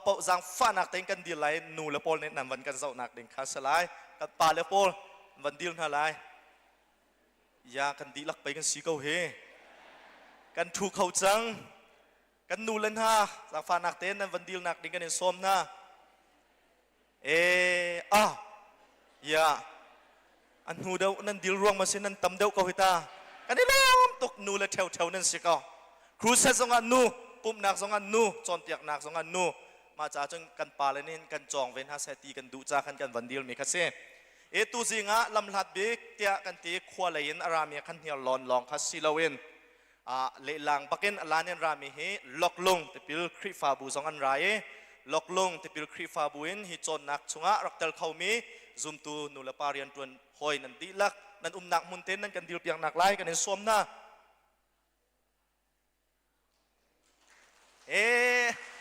paoh zaangfahnak tein kan dil lai nu le pawl nih nan van kan zohnak ding kha si lai. Kan pa le pawl van dil hna lai. Ya kan dihlak pei kan si ko hi. Kan thu kho cang. Kan nu le hna zaangfahnak tein nan van dilnak ding kan in sawm hna. E ah ya an hnu deuh nan dil ruang ma si nan tam deuh ko hi ta. Kan i lawm tuk nu le ṭheu ṭheu nan si ko. Crusade zongah nu, pumhnak zongah nu, cawnpiaknak zongah nu. Mah caah cun kan pa le nih kan cawng ve hna seh ti kan duh ca khan kan van dil mi kha si. E tu zing ah lamhlat bik tiah kan ti khua lei in a rami khan hniar lawn lawng kha si loin lehlang bakin a lan in rami hi Loklung tipil Khrihfabu zong an ra i Loklung tipil Khrihfabu in hi cawnnak chungah rak tel khomi zumtu nulepa rianṭuan hawi nan dihlak nan umnak hmun te nan kan dirpiaknak lai kan in sawm hna. E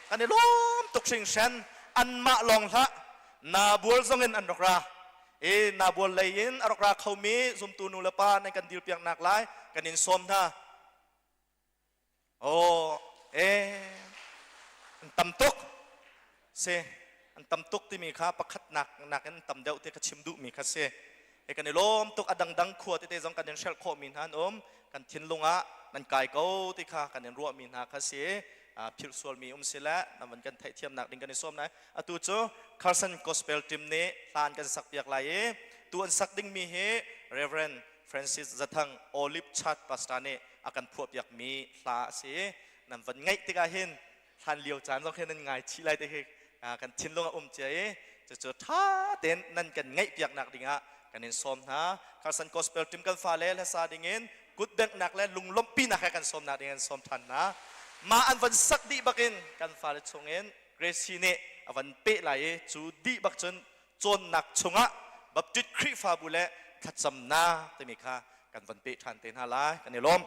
kan i lawm tuk hringhran anmah lawng hlah nabual zong in an rak ra e nabual lei in a rak ra khomi zumtu nu le pa nan kan dirpiaknak lai kan in sawm hna oh e an tam tuk si an tam tuk timi kha pakhat nak nakin tam deuh te ka chim duhmi kha si e kan i lawm tuk a dangdang khua tete zong kan in hrelh khawhmi hna an um kan thinlung ah nan kai ko ti kha kan in ruahmi hna kha si philh sualmi um si le nan van kan theihthiamnak ding kan i sawm lai atu cu Carson Gospel Team nih hlan kan sak piak lai i tu an sak dingmi hi Reverend Francis Zathang Olive Church Pastor nih a kan phuah piakmi hla a si nan van ngaih tikah hin hlan lio caan zong khi nan ngai chih lai te hi kan thinlung a um cia i cucu ṭha tein nan kan ngaih piaknak dingah kan in sawm hna Carson Gospel Team kan fale hlasa dingin kutbenghnak le lunglawmhpinak he kan sawmnak ding an sawm ṭhan hna mah an van sak dih bakin kan fale chungin Gracie nih a van peh lai i cu dih bak cun cawnnak chungah Baptist Khrihfabu le thlacamnak timi kha kan van peh ṭhan te hna lai kan i lawm.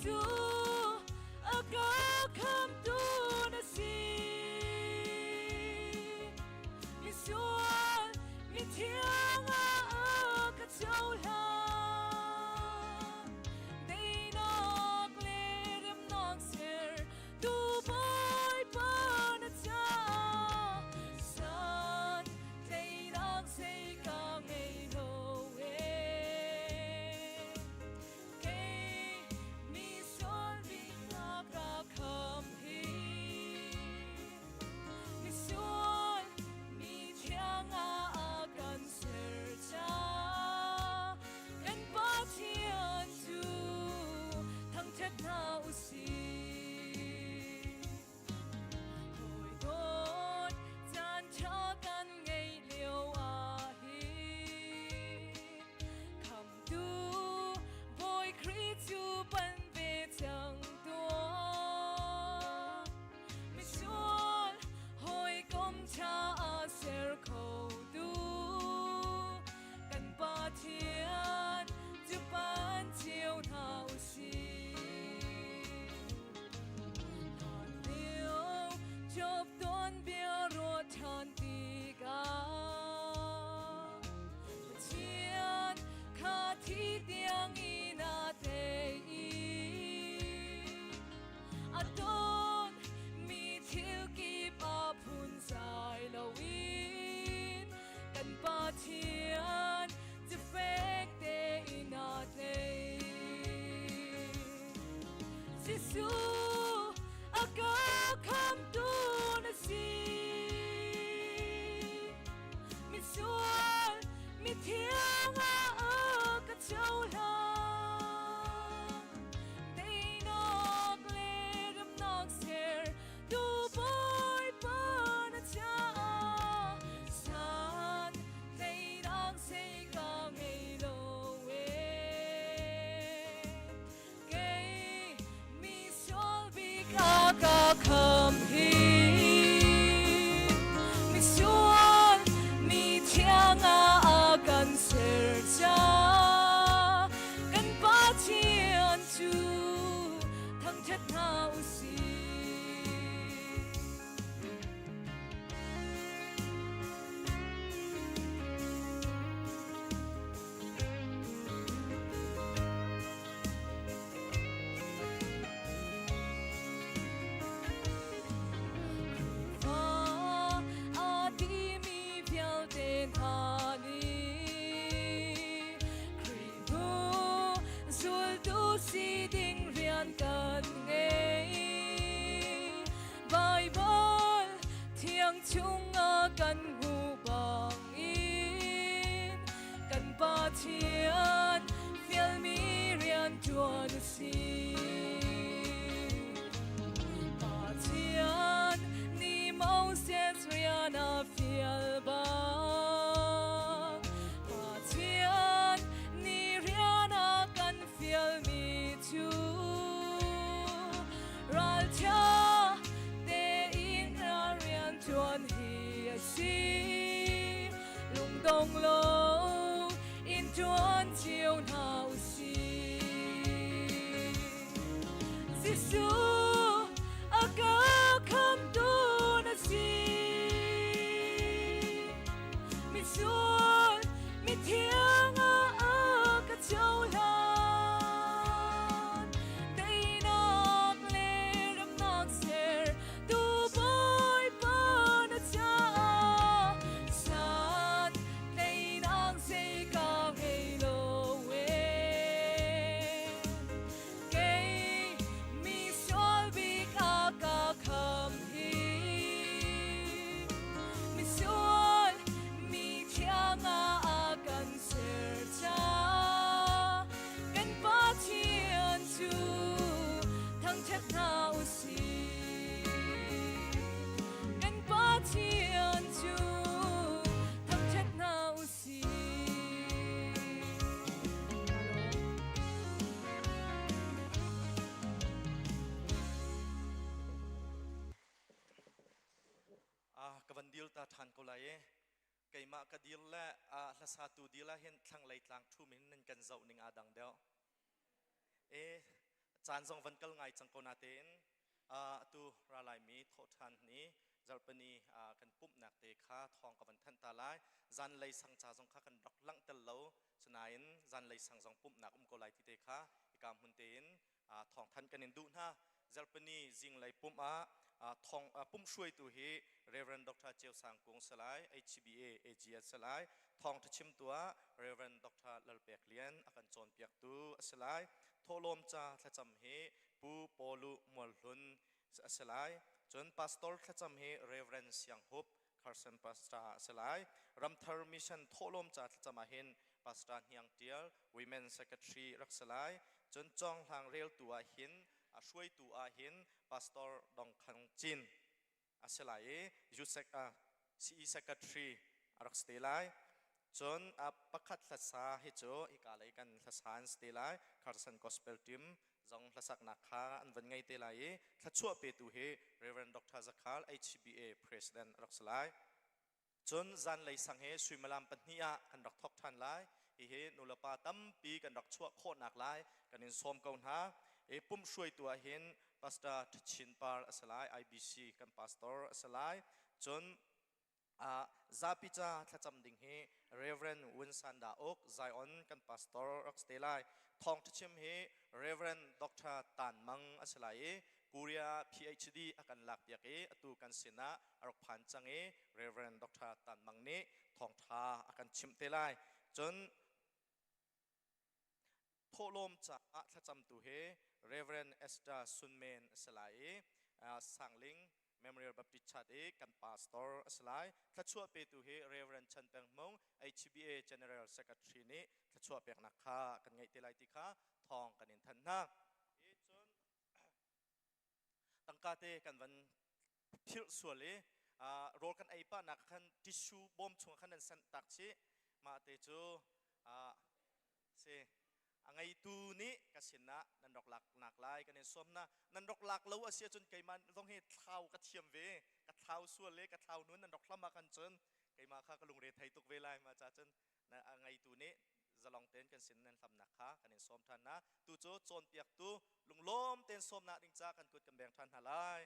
Jesuh a ka khamtu na si. Misual mithiang ah ka cohlan. Teinak le remnak ser tu Bawipa na caah san tleinak zei ka ngei lo ee. Kei mi sual bik na ka kham hi. Misual mi thiang ah a kan ser ca kan Pathian cu thangṭhat hna u sih. Hawi dawt caan ṭha kan ngeih lio ah hin Khamtu Bawi Khrih cu panh ve cang tuah. Misual hawikom ṭha a ser khotu kan Pathian cu pan cio hna u sih. Hlan lio Job tuanbia ruah ṭhan tikah Pathian kha thi tiang in a tei i a ton mi thil kip ah phunzai loin kan Pathian cu fek tein aa tlei. Jesuh a ka khamtu na si. Misual mithiang ah ka cohlan. Teinak le remnak ser tu Bawipa na caah san teinak zei ka ngei lo ee. Kei mi sual bik a ka kham hi. Misual mi thiang ah a kan ser ca kan Pathian cu thangṭhat hna u sih. Khrihfa aa timi vialte hna nih Khrih hnu zultu si ding rian kan ngei. Baibal thiang chungah kan hmuh bangin kan Pathian fialmi rian ṭuan u sih. Pathian nih Moses rian a fial bang Pathian nih rian a kan fialmi cu ralṭha tein a rian ṭuan hi a si. Lungdong lo in ṭuan cio hna u sih. Jesuh a ka khamtu na si. Misual mithiang ah ka cohlan. Teinak le ramnak ser tu Bawipa na caah san teinak zei ka ngei lo ee. Kei mi sual bik a ka kham hi. Misual mi thiang ah a kan ser ca kan Pathian cu thangṭhat hna u sih. Kan Pathian cu thangṭhat hna u sih. Ah, ka van dil ta ṭhan ko lai i keimah ka dil le hlasatu dil ah hin thlanglei tlang ṭhum in nan kan zoh ning aa dang deuh. E, Caan zong van kal ngai cang ko natein atu ralaimi thawhṭhan ni zarhpini kan pumhnak te kha thawng ka van thanh ta lai. Zanlei sang ca zong kha kan rak langhter lo. Cunain zanlei sang zong pumhnak um ko lai ti te kha hika hmun tein thawng thanh kan in duh hna. Zarhpini zinglei pumh ah thong pumh hruaitu hi Reverend Dr. Ceu Sang Kung Salai HBA AGS Salai thawngṭha chimtu ah Reverend Dr. Lalpek Lian a kan cawnpiaktu a si lai. Thawhlawm ca thlacam hi Pu Pawlu Mualhlun a si lai. Cun Pastor thlacam hi Reverend Siang Hup Carson Pastor a si lai. Ramthar Mission thawhlawm ca thlacam ah hin Pastor Hniang Tial Women Secretary rak si lai. Cun Cawnghlang reltu ah hin a hruaitu ah hin Pastor Dong Khang Cin a si lai i USEC ah CE Secretary a rak si te lai. Cun a pakhat hlasa hi cu hika lei kan hlasa an si te lai. Carson Gospel Team zong hlasaknak kha an van ngei te lai i thluachuah petu hi Reverend Dr. Zakhal HBA President a rak si lai. Cun zanlei sang he suimilam pahnih ah kan rak thawk ṭhan lai. Hihi nulepa tampi kan rak chuah khawhnak lai kan in sawm ko hna. I pumh hruaitu ah hin Pastor Ṭhachin Par a si lai, IBC kan pastor a si lai. Cun uh, zapi ca thlacam ding hi Reverend Wun San Da Uk Zion kan pastor rak si te lai. Thawng ṭhachim hi Reverend Dr. Tan Mang a si lai i Korea PhD a kan lakpiak i atu kan sinah a rak phan cang i Reverend Dr. Tan Mang nih thawngṭha a kan chimh te lai. Cun thawhlawm caah thlacamtu hi Reverend Esther Sunmen a si lai i Sangling Memorial Baptist Church i kan pastor a si lai. Thluachuah petu hi Reverend Chan Peng Hmung HBA General Secretary nih thluachuah peknak kha kan ngeih te lai ti kha thawng kan in thanh hna. Cun tangka te kan van philh sual i rawl kan ei pah nak khan tissue bawm chung khan an sanh tak chih mah te cu si a ngeitu nih ka sinah nan rak lak nak lai kan in sawm na nan rak lak lo a si ahcun keimah zong hi thlau ka thiam ve ka thlau sual le ka thlau nun nan rak hlam ah khan cun keimah kha ka lungre thei tuk ve lai ma cha cun na a ngeitu nih zalong tein kan sin nan hlamnak kha kan in sawm ṭhan hna. Tu cu cawnpiaktu lunglawm tein sawmnak ding ca kan kut kan beng ṭhan hna lai.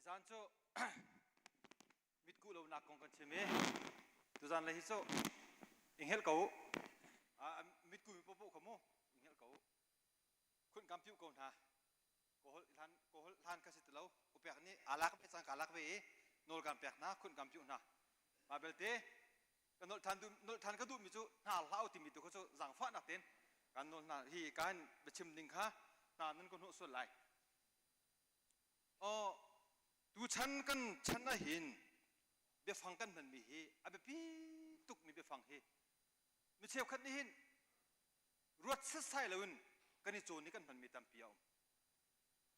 Nizan cu mitkuh lonak kong kan chim i tuzan le hi cu i hngelh ko u. Mitkuh mi popoh kha mu i hngelh ko u. Khun kam piu ko hna. Kawhol hlan kawhol hlan ka si ti lo. Upek nih aa lak ve cang ka lak ve i nawl kan pek hna khun kam piu hna. Mah belte ka nolh than duh nolh than ka duhmi cu hna hlah u timi tu kha cu zaangfahnak tein kan nawl hna hi kan biachim ding kha hna nan ka hnuh sual lai. Aw, tuchan kan chan ahhin biafang kan hmanmi hi a biapi tukmi biafang hi mi cheukhat nih hin ruat setsai loin kan i cawn i kan hmanmi tampi a um.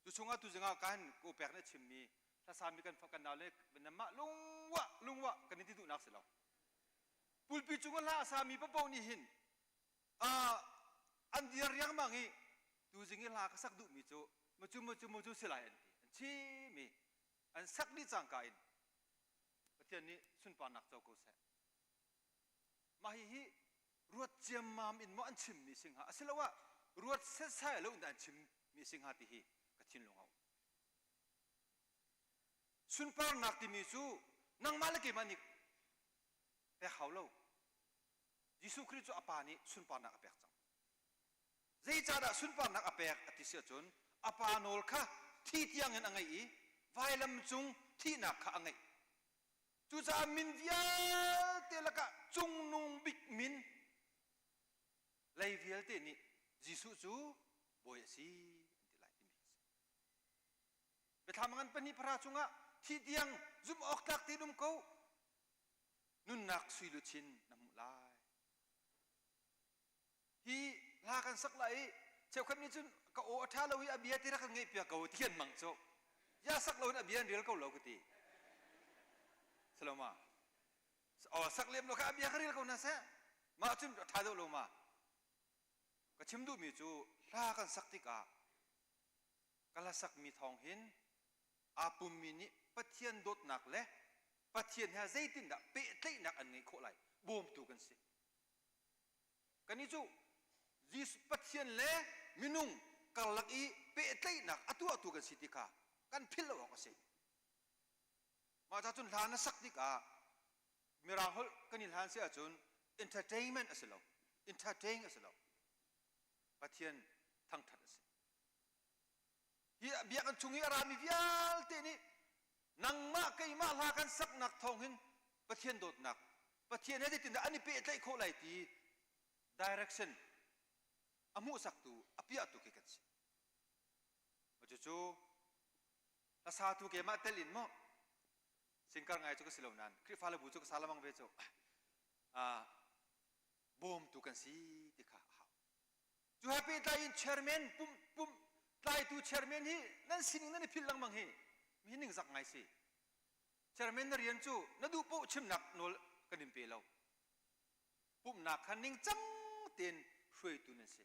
Cu chungah tuzing ah kan ka upek nih a chimmi hlasami kan kan nau le mah lungwah lungwah kan in ti duhnak si lo. Pulpi cung hla a sami paoh nih hin an dir riangmang i tuzing i hla ka sak duhmi cu macu macu macu si lai an ti an chim i an sak dih cangka in Pathian nih sunparnak co ko seh mah hihi ruat ciammam in maw an chimmi si hnga asiloah ruat setsai lo in an chimmi si hnga ti hi ka thinlung a um sunparnak timi cu nangmah le keimah nih pek hau lo Jesuh Khrih cu a Pa nih sunparnak a pek cang. Zeicahdah sunparnak a pek a ti si ahcun a Pa nawl kha thi tiangin a ngaih i vailam cung thihnak kha a ngeih. Cucaah min vialte lakah cungnung bik min lei vialte nih Jesuh cu Bawi a si an ti lai timi a si. Biathlam ngan pahnih pahra chungah thi tiang zumh awk tlak tein um ko nunnak sui luchin na hmuh lai. Hi hla kan sak lai i cheukhat nih cun ka aw a ṭha lo i a bia ti rak kan ngeih piak ko ti an mang cu. Ya sak lo in a bia an rel ko lo ka ti. Saloma. Aw sak lem lo kha a bia ka rel ko na seh. Mah cun a ṭha deuh lo ma? Ka chim duhmi cu hla kan sak tikah ka hlasakmi thawng hin aa pummi nih Pathian dawtnak le Pathian he zeitindah pehtlaihnak an ngeih khawh lai bawmtu kan si. Kannih cu Jesuh Pathian le minung karlak i pehtlaihnak a tuahtu kan si ti kha kan philh lo awk a si. Mah ca cun hla na sak tikah Mirang holh kan i hlan si ahcun entertainment a si lo. Entertain a si lo. Pathian thangthat a si. Hi biakinn chung i a rami vialte nih nangmah keimah hla kan saknak thawng hin Pathian dawtnak Pathian he zeitindah an i pehtlaih khawh lai ti direction a hmuhsaktu a piahtu khi kan si. Cucu hlasatu keimah tel in maw singkar ngai cu ka si lo nain Khrihfa le bu cu ka sa lamang ve cu bawmtu kan si ti kha a hau. Cu he pehtlai in chairman pum pum tlaitu chairman hi nan sining nan i philh lengmang hi mi ningzak ngai si. Chairman na rian cu na duh paoh chimnak nawl kan in pe lo. Pumhnak kha ningcang tein hruaitu nan si.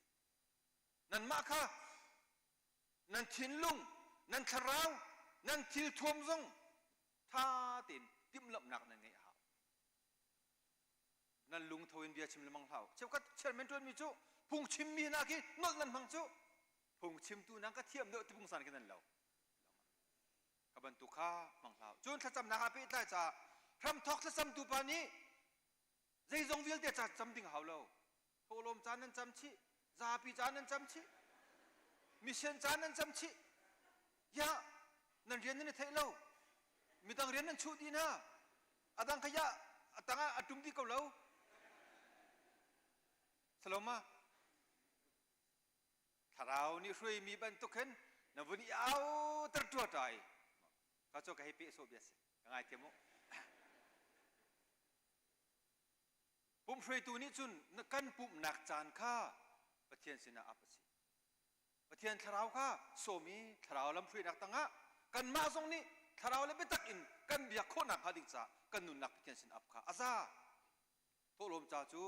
Nanmah kha nan thinlung, nan thlarau, nan thilthuam zong ṭha tein timhlamhnak nan ngeih a hau. Nan lungtho in bia chim lengmang hlah u. Cheukhat chairman ṭuanmi cu phungchimmi hna khi nolh nan hmang cu phungchimtu nang ka thiam deuh ti pungsan khi nan lo. Ka bantuk kha hmang hlah u. Cun thlacamnak ah pehtlai caah hramthawk thlacamtu pa nih zeizong vialte ca cam ding hau lo. Thawhlawm caan nan cam chih, zapi caan nan cam chih, mission caan nan cam chih. Ya, nan rian nan i theih lo. Midang rian nan chuh dih hna. A dang kha ya, a tang ah a tum dih ko lo. Saloma, thlarau nih hruaimi bantuk hin na vun i au ter tua tai. Ka cu ka hei peh sawh bia si. Ka ngaithiam u. Pumhruaitu nih cun na kan pumhnak caan kha Pathian sinah ap a si. Pathian thlarau kha sawm i thlarau lamhruainak tangah kanmah zong nih thlarau le biatak in kan biak khawhnak hnga ding caah kan nunnak Pathian sin ap kha a za. Thawhlawm ca cu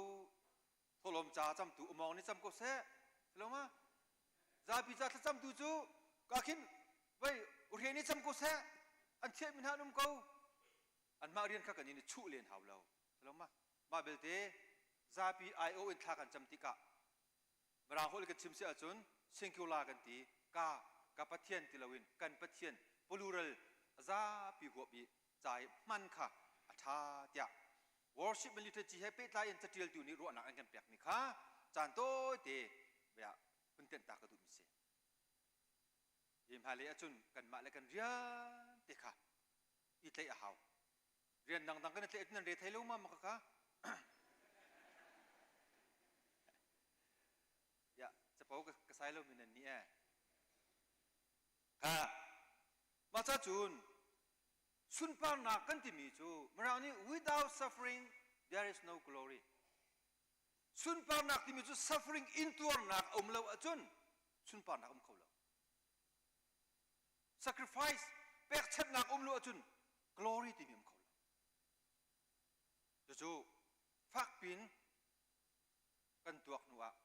thawhlawm ca camtu umawng nih cam ko seh. Lo ma? Zapi ca thlacamtu cu ka khin vei uhre nih cam ko seh. An thiahmi hna an um ko. Anmah rian kha kan in i chuh len hau lo. Lo ma? Mah belte zapi aiawh in thla kan cam tikah Mirang holh kan chim si ahcun singular kan ti ka ka Pathian ti loin kan Pathian plural zapi huap i ca i hman kha a ṭha tiah worship and liturgy he pehtlai in caṭialtu nih ruahnak an kan pekmi kha caan tawite hun tenh ta ka duhmi si. Hi hmailei ahcun kanmah le kan rian te kha i tlaih a hau. Rian dangdang kan i tlaih nan re thei lo ma maka kha? Ya, capo ka sai lo mi nan ni eh. Kha, mah ca cun sunparnak kan timi cu Mirang nih without suffering there is no glory. Sunparnak timi cu suffering intuarnak a um lo ahcun sunparnak um kho lo. Sacrifice pekchanhnak um lo ahcun glory timi um kho lo. Cucu fakpin kan tuak hnu ah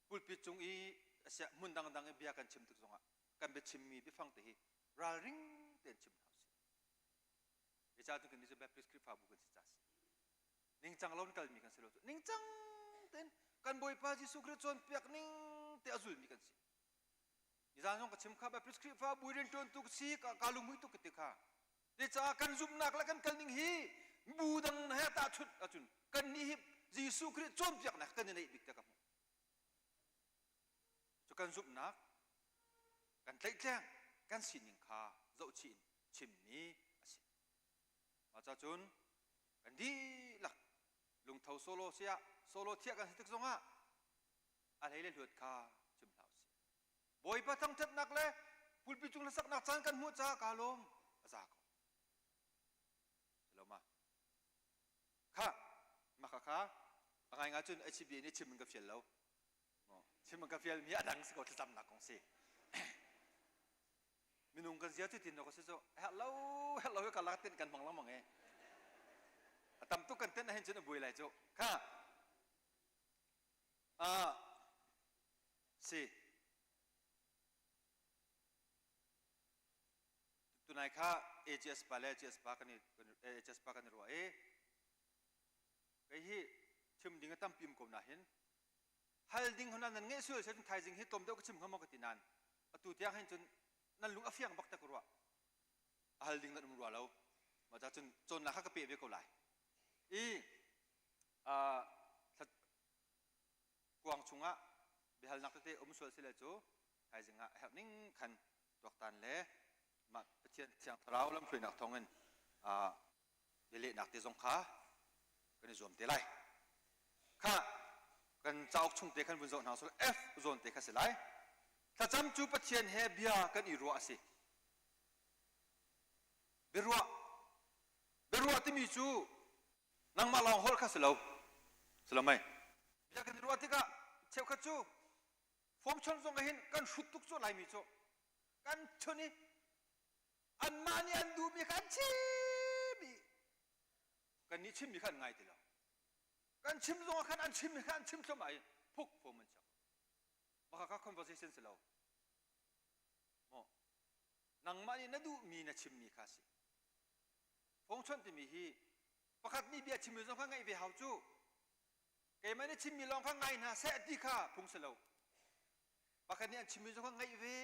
pulpit cung i asiah hmun dangdang i bia kan chim tik zongah kan biachimmi biafang te hi ralring tein chim hna usih. Zeicahtiah kan nih cu Baptist Khrihfabu kan si ca si. Ningcang lo in kalmi kan si lo cu. Ningcang tein kan Bawipa Jesuh Khrih cawnpiak ning te a zulmi kan si. Nizan zong ka chim kha Baptist Khrihfabu rianṭuantu ka si ka, ka lungmuih tuk ka ti kha. Zeicah kan zumhnak le kan kalning hi bu dang he tahchunh ahcun kan nih hi Jesuh Khrih cawnpiaknak kan i neih bik tiah ka hmuh. Cu kan zumhnak, kan tlaihtleng, kan sining kha zohchih in chimmi a si. Mah cun kan dihlak lungtho solo siah solo thiah kan si tik zongah a hlei le hluat kha chim hlah usih. Bawipa thangṭhatnak le pulpi cung hlasaknak caan kan hmuh caah kaa lawm a za ko. Lo ma? Kha, mah kha kha a ngaingai cun HCBA nih chim in ka fial lo. Chim in ka fial mi a dang si ko thlacamnak kong si. Minung kan zia cu tin ka si cu herh lo herh lo ka lak tin kan hmang lengmang e. A tam tuk kan ten ahhin cun a buai lai cu. Kha. Ah, si. Tunai kha AGS pa le AGS pa kan i AGS pa kan i ruah i kei hi chim ding a tampi um ko na hin hal ding hona nan ngeih sual cun thaizing hi tlawm deuh ka chim hnga maw ka ti nain atu tiang hin cun nan lung a fiang bak te ka ruah a hal ding nan um rua lo mah ca cun cawnnak kha ka pe ve ko lai i kuang chungah biahalnak tete um sual sile cu thaizing ah a herh ning khan tuaktan le mah Pathian Thiang Thlarau lamhruainak thawngin bialehnak te zong kha kan i zuam te lai. Kha kan cauk chung te khan vun zoh hna usih F zawn te kha si lai. Thlacam cu Pathian he bia kan i ruah a si. Biaruah biaruah timi cu nangmah lawng holh kha si lo. Si lo mei? Bia kan i ruah tikah cheukhat cu form chon zong hin kan hrut tuk cu Laimi cu kan chun i anmah nih an duhmi kha an chim i kannih chimmi kha an ngai ti lo. Kan chim zong ah khan an chimmi kha an chim thluahmah i phuk form an chiak. Mah kha conversation si lo. Maw nangmah nih na duhmi na chimmi kha si. Phungchuan timi hi pakhat nih bia chimmi zong kha ngaih ve hau cu. Keimah nih chimmi lawng kha ngai hna seh ti kha phung si lo. Pakhat nih an chimmi zong kha ngaih ve,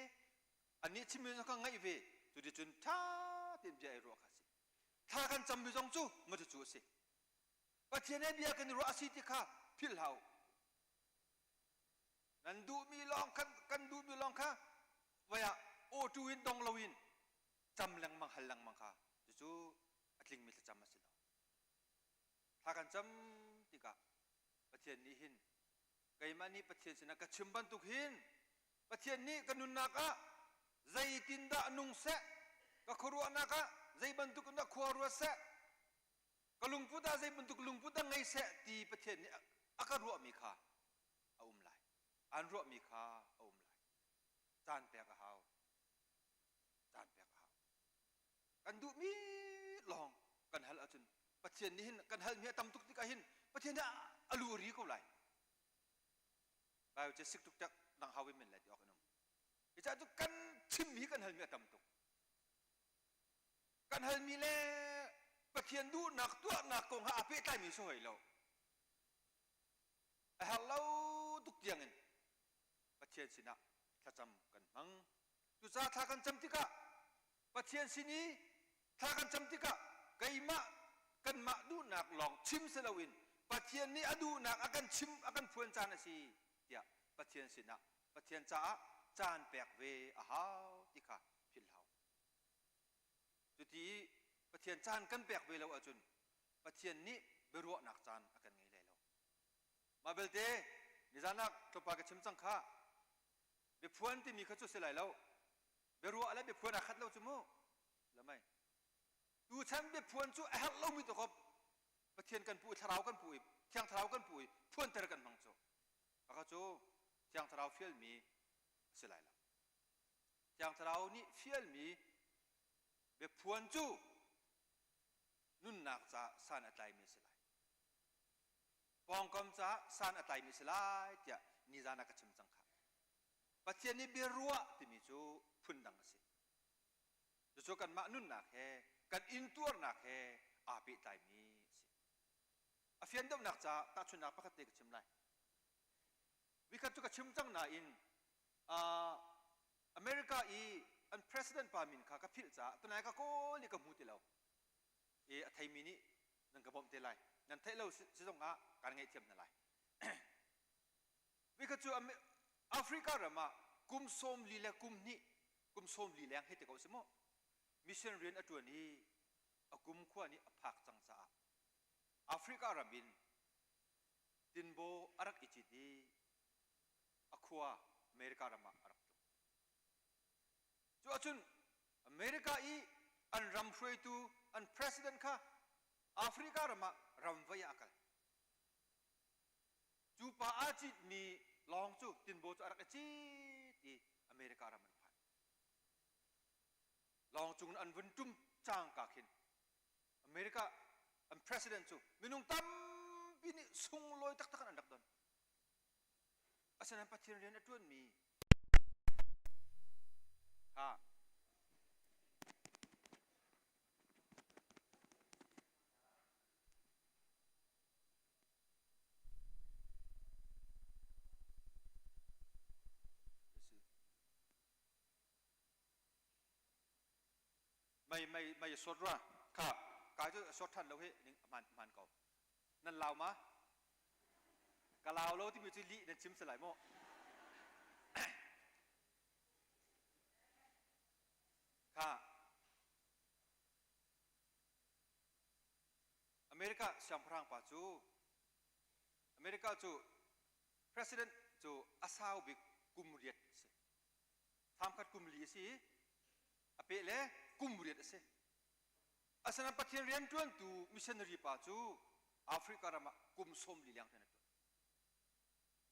annih chimmi zong kha ngaih ve. Cuticun ṭha tein bia i ruah kha si. Thla kan cammi zong cu matucu a si. Pathian he bia kan i ruah a si ti kha philh hlah u. Nan duhmi lawng kha kan duhmi lawng kha voi ah awtu in dong loin cam lengmang hal lengmang kha cucu a tlingmi thlacam a si lo. Thla kan cam tikah Pathian nih hin keimah nih Pathian sinah ka chim bantuk hin Pathian nih ka nunnak ah zeitindah nung seh ka khuaruahnak ah zei bantuk in dah khua ruat seh ka lungput ah zei bantuk lungput dah ngei seh ti Pathian nih a ka ruahmi kha a um lai an ruahmi kha a um lai caan pek a hau caan pek a hau kan duhmi lawng kan hal ahcun Pathian nih hin kan halmi a tam tuk tikah hin Pathian nih a lu a ri ko lai Bible cu sik tuk tak nang hau men lai ti awk an um Cucaah cu kan chimmi kan halmi a tam tuk kan halmi le Pathian duhnak tuahnak kong ha aa pehtlaimi si hoi lo a herh lo tuk tiangin Pathian sinah thlacam kan hmang cucaah thla kan cam tikah Pathian sin i thla kan cam tikah keimah kanmah duhnak lawng chim si loin Pathian nih a duhnak a kan chim a kan phuan caan a si tiah Pathian sinah Pathian caah caan pek ve a hau ti kha philh hau. Cuti i Pathian caan kan pek ve lo ahcun Pathian nih biaruahnak caan a kan ngei lai lo. Mah belte nizan ah tlawmpal ka chim cang kha biaphuan timi kha cu si lai lo. Biaruah le biaphuan aa khat lo cu mu. Lamai. Tuchan biaphuan cu a herh lomi tu kop Pathian kan pu i thlarau kan pu i thiang thlarau kan pu i phuanter kan hmang cu. Maka cu thiang thlarau fialmi a si lai lo. Thiang Thlarau nih fialmi biaphuan cu nunnak caah san a tlaimi a si lai. Pawngkam caah san a tlaimi a si lai tiah nizan ah ka chim cang kha. Pathian nih biaruah timi cu phundang a si. Cucu kanmah nunnak he kan intuarnak he aa pehtlaimi a si. A fian deuhnak caah tahchunhnak pakhat te ka chim lai. Vikhat cu ka chim cang nain uh, America i an president pa min kha ka philh caah tunai ka kawl i ka hmu ti lo. I a theimi nih nan ka bawmh te lai. Nan theih lo si zongah kaan ngaihthiam hna lai. Vikhat cu Africa ram ah kum sawm li le kum hnih kum sawm li leng hei te ko si mu mission rian a ṭuan i a kum khua nih a phak cang caah Africa ram in tinbaw a rak i cit i a khua America ram ah a rak tlung. Cu ahcun America i an ram hruaitu an president kha Africa ram ah ramvei ah a kal. Cu pa aa citmi lawng cu tinbaw cu a rak i cit i America ram an phan. Lawng cung in an vun ṭum cangka khin America an president cu minung tampi nih sunglawi taktak in an rak don. Asinain Pathian rian a ṭuanmi kha Mei mei mei sawt rua kha kai cu sawt ṭhan lo hi ning hman hman ko. Nan lau ma? Ka lau lo timi cu lih nan chim si lai maw? Kha America siangpahrang pa cu America cu president cu a sau bik kum riat a si. Thamkhat kum li a si i a peh le kum riat a si. Asinain Pathian rianṭuantu missionary pa cu Africa ram ah kum 40 leng rian a ṭuan.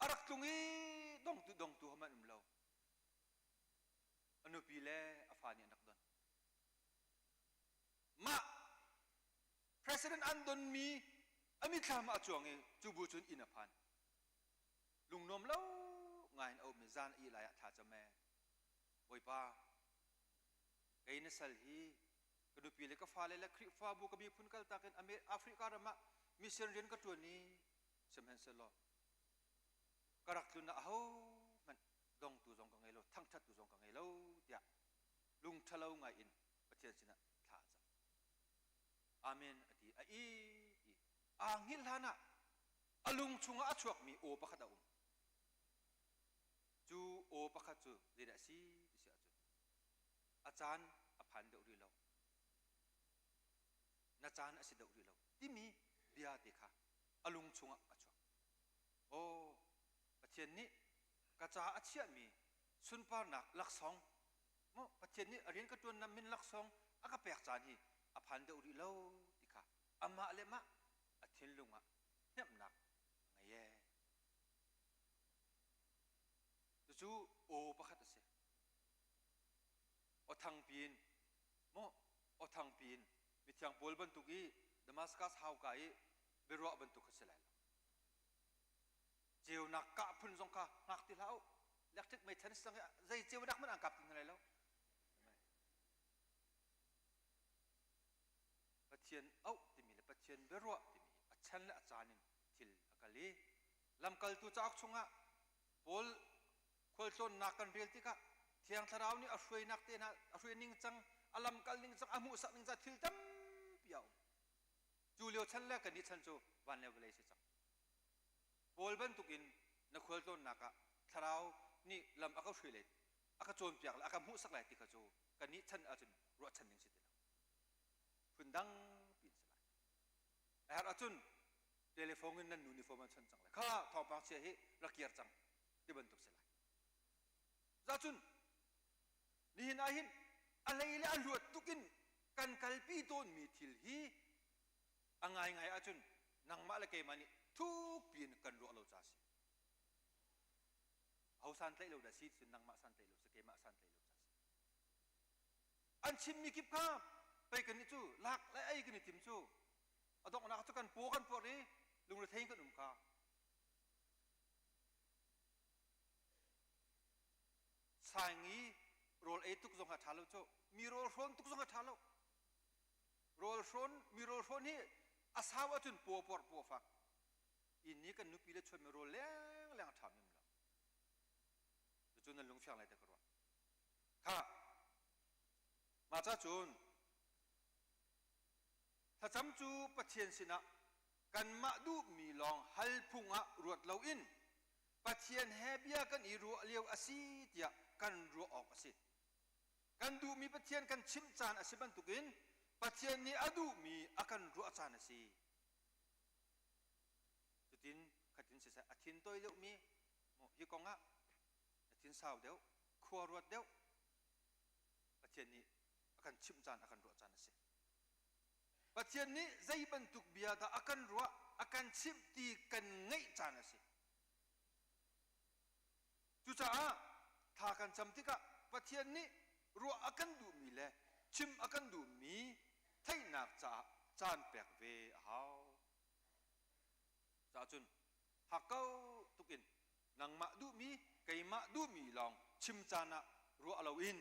A rak tlung i dongtu dongtu hmanh an um lo. A nupi le a fa nih an rak don. Mah president an donmi a mithlam ah a cuang i cu bu cun inn a phan. Lungnuam lo ngai in a um i zan a ih lai ah thla cam ee. Bawipa, kei na sal hi ka nupi le ka fale le Khrihfabu ka miphun kaltak in Africa ram ah mission rian ka ṭuan i sihmanhsehlaw ka rak tlun ah ahohmanh dongtu zong ka ngei lo, thangṭhattu zong ka ngei lo tiah lung ṭhalo ngai in Pathian sinah thla a cam. Amen a ti. A i i aa hngilh hlan ah a lung chungah a chuakmi aw pakhat a um. Cu aw pakhat cu zeidah a si ti si ahcun a caan a phan deuh rih lo. Na caan a si deuh rih lo timi bia te kha a lung chungah a chuak. Aw Pathian nih ka ca a chiahmi sunparnak laksawng maw Pathian nih a rian ka ṭuannak min laksawng a ka pek caan hi a phan deuh rih lo ti kha amah le mah a thinlung ah hnemhnak a ngei ee. Cucu aw pakhat a si. Aw thangpi in maw aw thangpi in mithiang Paul bantuk i Damascus hauka i biaruah bantuk kha si lai lo. Ceunak kah phun zong kha hngak ti hlah u. Electric meithan sang i zei ceunak hmanh an kap ti hna lai lo. Pathian auh timi le Pathian biaruah timi a chan le a caan in thil a kal i lamkaltu cauk chungah Paul khualtlawnnak kan rel tikah Thiang Thlarau nih a hruainak te hna a hruai ning cang a lamkal ning cang a hmuhsak ning cang thil tampi a um cu lio chan le kannih chan cu van le vawlei si cang Paul bantukin na khualtlawnnak ah Thlarau nih lam a ka hruai lai a ka cawnpiak lai a ka hmuhsak lai ti kha cu kannih chan ahcun ruahchan ding si ti lo phundang piin si lai a herh ahcun telephone in nan nu uniform an chon cang lai kha thawngpang chia hi rak kir cang ti bantuk si lai zacun nihin ah hin a hlei le a luat tuk in kan kalpi tawnmi thil hi a ngaingai ahcun nangmah le keimah nih thukpi in kan ruah lo ca si ho santlaih lo dah si cun nangmah santlaih lo si keimah santlaih lo ca si an chimmi kip kha pei kan nih cu lak le ei kan i tim cu a donghnak cu kan paw kan puar i lungrethei kan um kha saing i rawl ei tuk zong a ṭha lo cu mi rawl hrawn tuk zong a ṭha lo rawl hrawn mi rawl hrawn hi a sau ahcun paw puar paw fak inn i kan nupi le chuanmi rawl leng leng a ṭha mem lo cucu nan lung fiang lai te ka ruah kha mah ca cun thlacam cu Pathian sinah kanmah duhmi lawng hal phung ah ruat loin Pathian he bia kan i ruah lio a si tiah kan ruah awk a si. Kan duhmi Pathian kan chimh caan a si bantukin Pathian nih a duhmi a kan ruah caan a si. Cutin khatin siseh a thin toi deuhmi hi kong ah a thin sau deuh, khua ruat deuh Pathian nih a kan chimh caan a kan ruah caan a si. Pathian nih zei bantuk bia dah a kan ruah, a kan chimh ti kan ngeih caan a si. Cucaah thla kan cam tikah Pathian nih ruah a kan duhmi le chim a kan duhmi theihnak caah caan pek ve a hau. Caah cun hakkau tuk in. Nangmah duhmi, keimah duhmi lawng chim caan ah ruah loin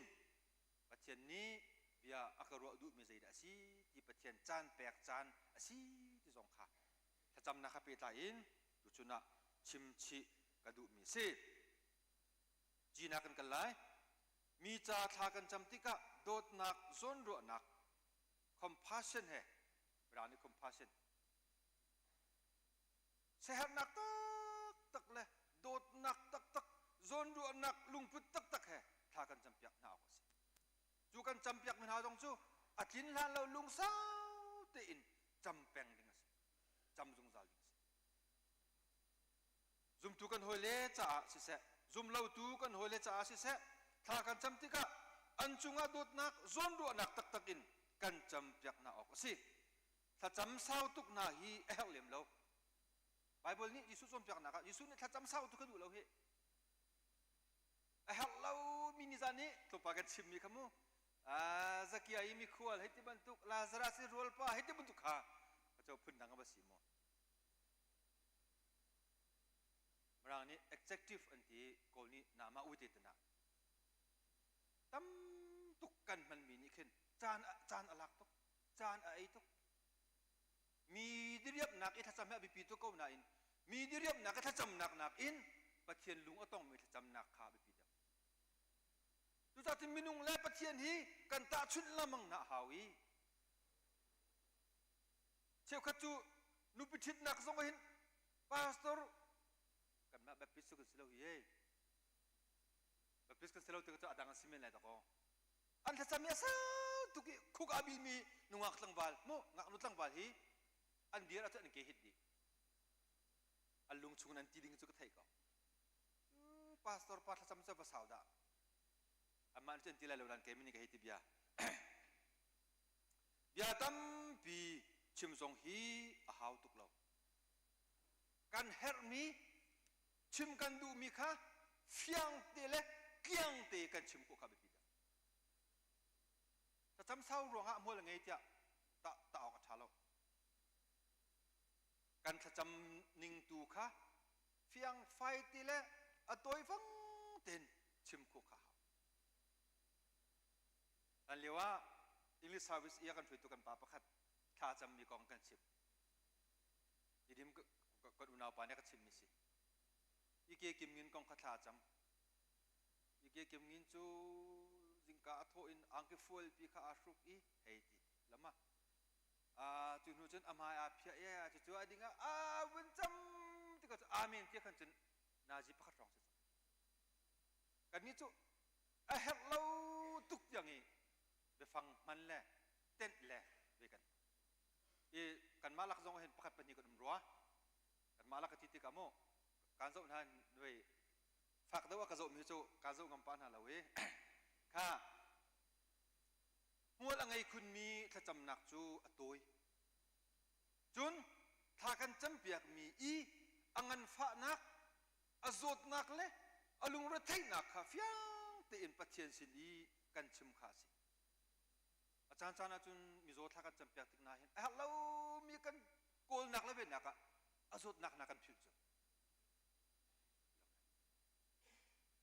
Pathian nih bia a ka ruah duhmi zeidah a si ti Pathian caan pek caan a si ti zong kha thlacamnak kha pehtlai in tuchun ah chim chih ka duhmi a si. Gina kan kal lai. Mi ca thla kan cam tikah dawtnak zawnruahnak compassion he Mirang nih compassion siaherhnak taktak le dawtnak taktak zawnruahnak lungput taktak he thla kan campiak hna awk a si. Cu kan campiak mi hna zong cu a tlin hlan lo lungsau tein cam peng ding a si. Cam zungzal ding a si. Zumtu kan hawile caah siseh, zumlotu kan hawile caah siseh, thla kan cam tikah an cungah dawtnak zawnruahnak taktak in kan campiak hna awk a si. Thlacam sau tuk hna hi a herh lem lo. Baibal nih Jesuh cawnpiaknak ah Jesuh nih thlacam sau tuk a duh lo hi. A herh lomi nizan nih tlawmpal kan chimmi kha mu. Zakia i mikhual hei ti bantuk, Lazarus i rualpa hei ti bantuk kha a phun dang a va si mu. Mirang nih executive an ti Kawl nih nama ui te na. Tam tuk kan hmanmi nih khin caan caan a lak tuk, caan a ei tuk. Mi diriamnak i thlacam hi a biapi tuk ko nain mi diriamnak i thlacamnak nakin Pathian lung a tongmi thlacamnak kha a biapi deuh. Cucaah minung le Pathian hi kan tahchunh lengmang hna a hau i cheukhat cu nupi ṭhitnak zong ah hin pastor kanmah Baptist cu kan si lo hi ei Baptist kan si lo tikah cu a dang an si men lai dakaw an thlacam i a sau tuk i khuk a bimi nungak tlangval mu ngaknu tlangval hi an dir ahcun an ke hit dih an lung chung in an ti ding cu ka theih ko pastor pa thlacam cu va sau dah amah nih cun ti lai lo nan keimi nih ka hei ti bia bia tampi chim zong hi a hau tuk lo kan herhmi chim kan duhmi kha fiang te le tliang te kan chim khawh kha biapi deuh thlacam sau ruangah hmual a ngei tiah tah tah awk a ṭha lo kan thlacam ning tu kha fiang fai te le a tawifang tein chim khawh kha hau Hlan lio ah English service i a kan hruaitu kan pa pakhat thla cammi kong kan chim. Tidim kan unau pa nih a ka chimmi si. Ike Kim Ngin kong kha thla a cam. Ike Kim Ngin cu zingka a thawh in angki fualpi kha aa hruk i hei ti lama. Cu hnu cun a hmai aa phiah i cucu a ding ah a vun cam tikah cu amen ti khan cun nazi pakhat hrawng si cang. Kannih cu a herh lo tuk tiang i biafang hman le tenh le ve kan i kanmah lak zong hin pakhat pahnih kan um rua kanmah lak ka ti tikah mu kaan zoh hna vei fak deuh a ka zohmi cu kaan zoh ngam pa hna lo i kha hmual a ngei khunmi thlacamnak cu a tawi cun thla kan campiakmi i a nganfahnak a zawtnak le a lungretheihnak kha fiang tein Pathian sin i kan chim kha a si. A caancaan ahcun mizaw thla kan campiak tik hna hin a herh lomi kan kawlnak le vennak ah a zawtnak hna kan philh cu.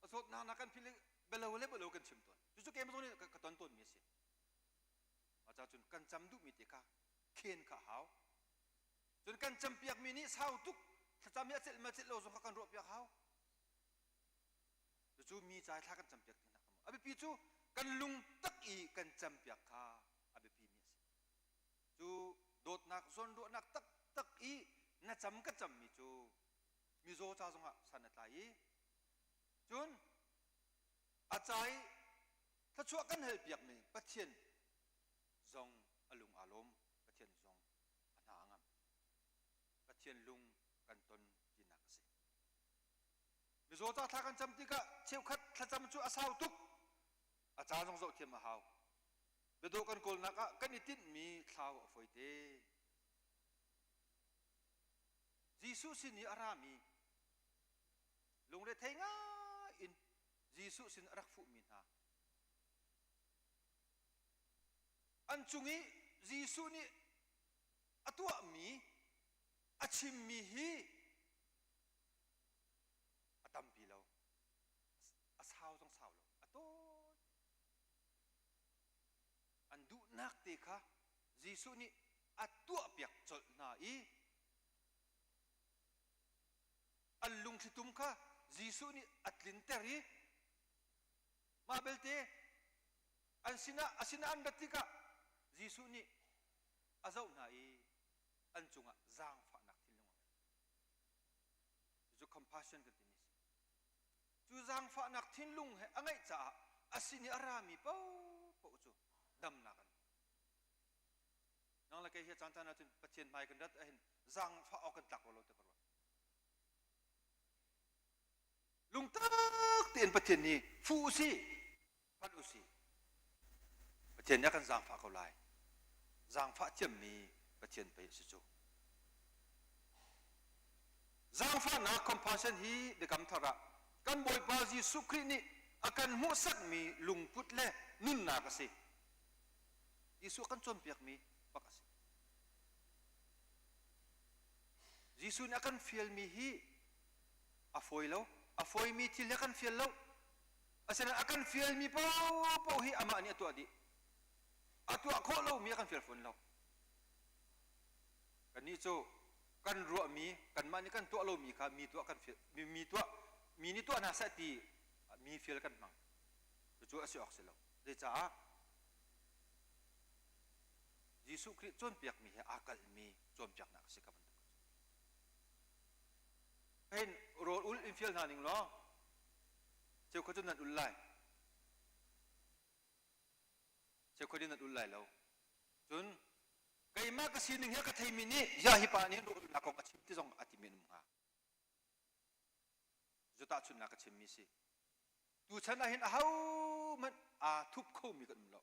A zawtnak hna kan philh i bialo le bialo kan chim tawn. Cucu keimah zong nih ka ton tawnmi a si. Mah cun kan cam duhmi te kha khen kha a hau. Cun kan campiakmi nih sau tuk thlacam hi a celh ma celh lo zong kha kan ruahpiak hau. Cucu mi ca thla kan campiak ti hna a biapi cu kan lung tak i kan campiak kha a biapi mi a si. Cu dawtnak zawnruahnak taktak i na cam ka cammi cu mizaw ca zongah san a tlai i cun a ca i thluachuah kan halpiakmi Pathian zong a lung aa lawm Pathian zong a hna a ngam. Pathian lung kan ton tinak a si. Mizaw ca thla kan cam tikah cheukhat thlacam cu a sau tuk. A ca zong zoh thiam a hau. Biadawh kan kawlnak ah kan i tinhmi thlau a fawi te. Jesuh sin i a rami lungrethei ngai in Jesuh sin a rak fuhmi hna an cung i Jesuh nih a tuahmi a chimmi hi a tam tuk. vialte kha Jesuh nih a tuahpiak colh hna i an lungthlitum kha Jesuh nih a tlinter i mah belte an sinah a sinah an rat tikah Jesuh nih a zoh hna i an cungah zaangfahnak thinlung a ngei. Cucu compassion kan timi a si. Cu zaangfahnak thinlung he a ngeih caah a sin i a rami paohpaoh cu damnak an hmu. Nang le kei hi a caan caan ahcun Pathian hmai kan rat ahhin zaangfah awk kan tlak rua lo ti ka ruat. Lungtak tein Pathian nih fuh usih, panh usih. Pathian nih a kan zaangfah ko lai. Zaangfah thiammi Pathian pei a si cu. Zaangfahnak compassion hi Biakam Thar ah kan Bawipa Jesuh Khrih nih a kan hmuhsakmi lungput le nunnak a si. Jesuh a kan cawnpiakmi bak a si. Jesuh nih a kan fialmi hi a fawi lo. A fawimi thil hi a kan fial lo. Asinain a kan fialmi paohpaoh hi amah nih a tuah dih. A tuah khawh lomi a kan fial fawn lo. Kannih cu kan ruahmi, kanmah nih kan tuah lomi kha mi tuah kan fial, mi tuah, mi nih tuah hna seh ti mi fial kan hmang. Cucu a si awk si lo. Zeicah? Jesuh Khrih cawnpiakmi he aa kalhmi cawnpiaknak a si ka bantuk. Hein rawl ul in fial hna ning law cheukhat cu nan ul lai. Cheukhat in nan ul lai lo. Cun keimah ka sining he ka theimi nih ya hi pa nih rawl ulnak kong a chim ti zong a ti men um hnga. Cu tahchunhnak ka chimmi si. Tuchan ah hin ahohmanh aa thup khomi kan um lo.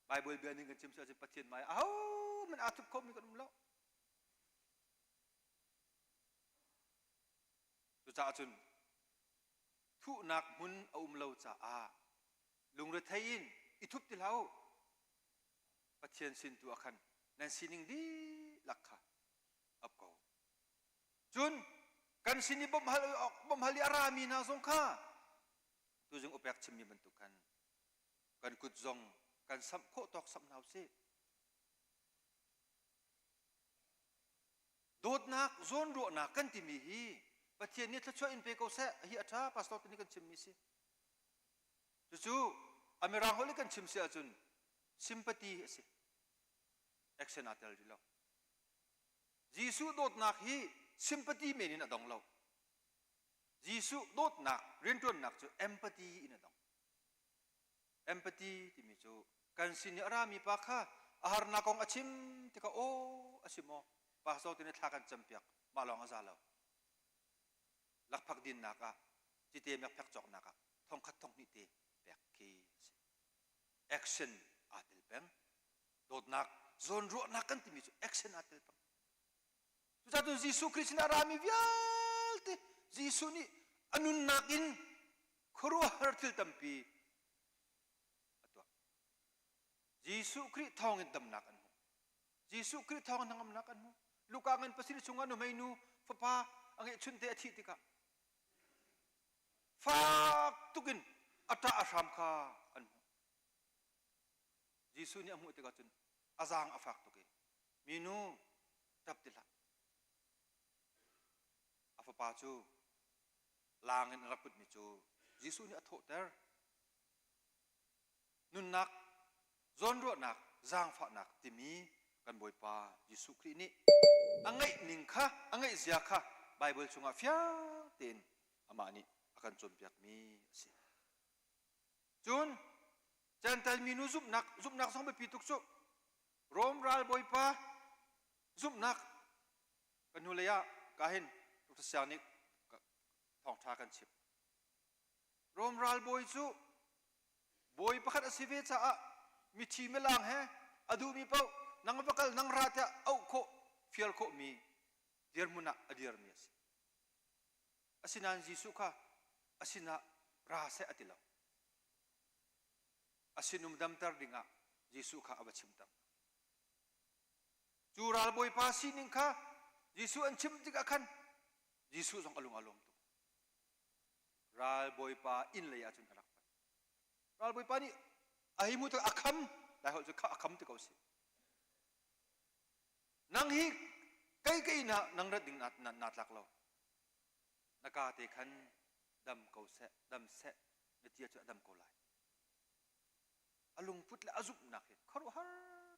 Baibal bia ning kan chim si ahcun Pathian hmai ahohmanh aa thup khomi kan um lo. Cucaah cun thuhnak hmun a um lo caah lungrethei in i thup ti hlah u. Pathian sin tu ah khan nan sining dihlak kha ap ko. Cun kan sin i bawmhhal bawmhhal i a rami hna zong kha tuzing upek chimmi bantuk khan kan kut zong kan samh khawh tawk samh hna usih. Dawtnak, zawnruahnak kan timi hi Pathian nih thluachuah in pe ko seh hi a ṭha pastor te nih kan chimmi si. Cucu a mirang holh i kan chim si ahcun sympathy a si. Action aa tel rih lo. Jesuh dawtnak hi sympathy men in a dong lo. Jesuh dawtnak rianṭuannak cu empathy in a dong. Empathy timi cu kan sin i a rami pa kha a harnak kong a chim tikah aw a si maw pastor te nih thla kan campiak mah lawng a za lo. Lakphak dinnak ah cite mekphek cawknak ah thongkhat thonghnih te pek khi a si. Action aa tel peng. Dawtnak zawnruahnak kan timi cu action aa tel peng. Cucaah cun Jesuh Khrih sinah a rami vialte Jesuh nih a nunnak in khuaruahhar thil tampi a tuah. Jesuh Khrih thawngin damnak an hmu. Jesuh Khrih thawngin hnangamnak an hmu. Luka ngan pasarih chungah nuhmei nu fapa a ngeihchunte a thih tikah fak tukin a ṭah a hram kha an hmuh. Jesuh nih a hmuh tikah cun a zaang a fak tuk i minu ṭap ti hlah. A fapa cu laang in a rak putmi cu Jesuh nih a thawhter. Nunnak, zawnruahnak, zaangfahnak timi kan Bawipa Jesuh Khrih nih a ngeih ning kha, a ngeih zia kha Baibal chungah fiang tein amah nih a kan cawnpiakmi a si. Cun Jentail minu zumhnak zumhnak zong biapi tuk cu. Rom ralbawipa zumhnak kan hnulei ah ka hin Dr. Siang nih thawngṭha kan chim. Rom ralbawi cu bawi pakhat a si ve caah mithi milang he a duhmi paoh nang va kal nang ra tiah auh khawh fial khawhmi dirhmun ah a dirmi a si. Asinain Jesuh kha a sinah ra seh a ti lo. A sinum damter dingah Jesuh kha a va chimter. Cu ralbawipa sining kha Jesuh an chim tikah khan Jesuh zong a lung a lawm tuk. Ralbawipa inn lei ah cun a rak panh. Ralbawipa nih a hei hmuh tikah a kham. Lai holh cu kha a kham ti ko si. Nang hi kei ka inn ah nang rat ding na, na, naa tlak lo. Na ka te khan dam ko seh, dam seh, na tia cu a dam ko lai. A lungput le a zumhnak hi khuaruahhar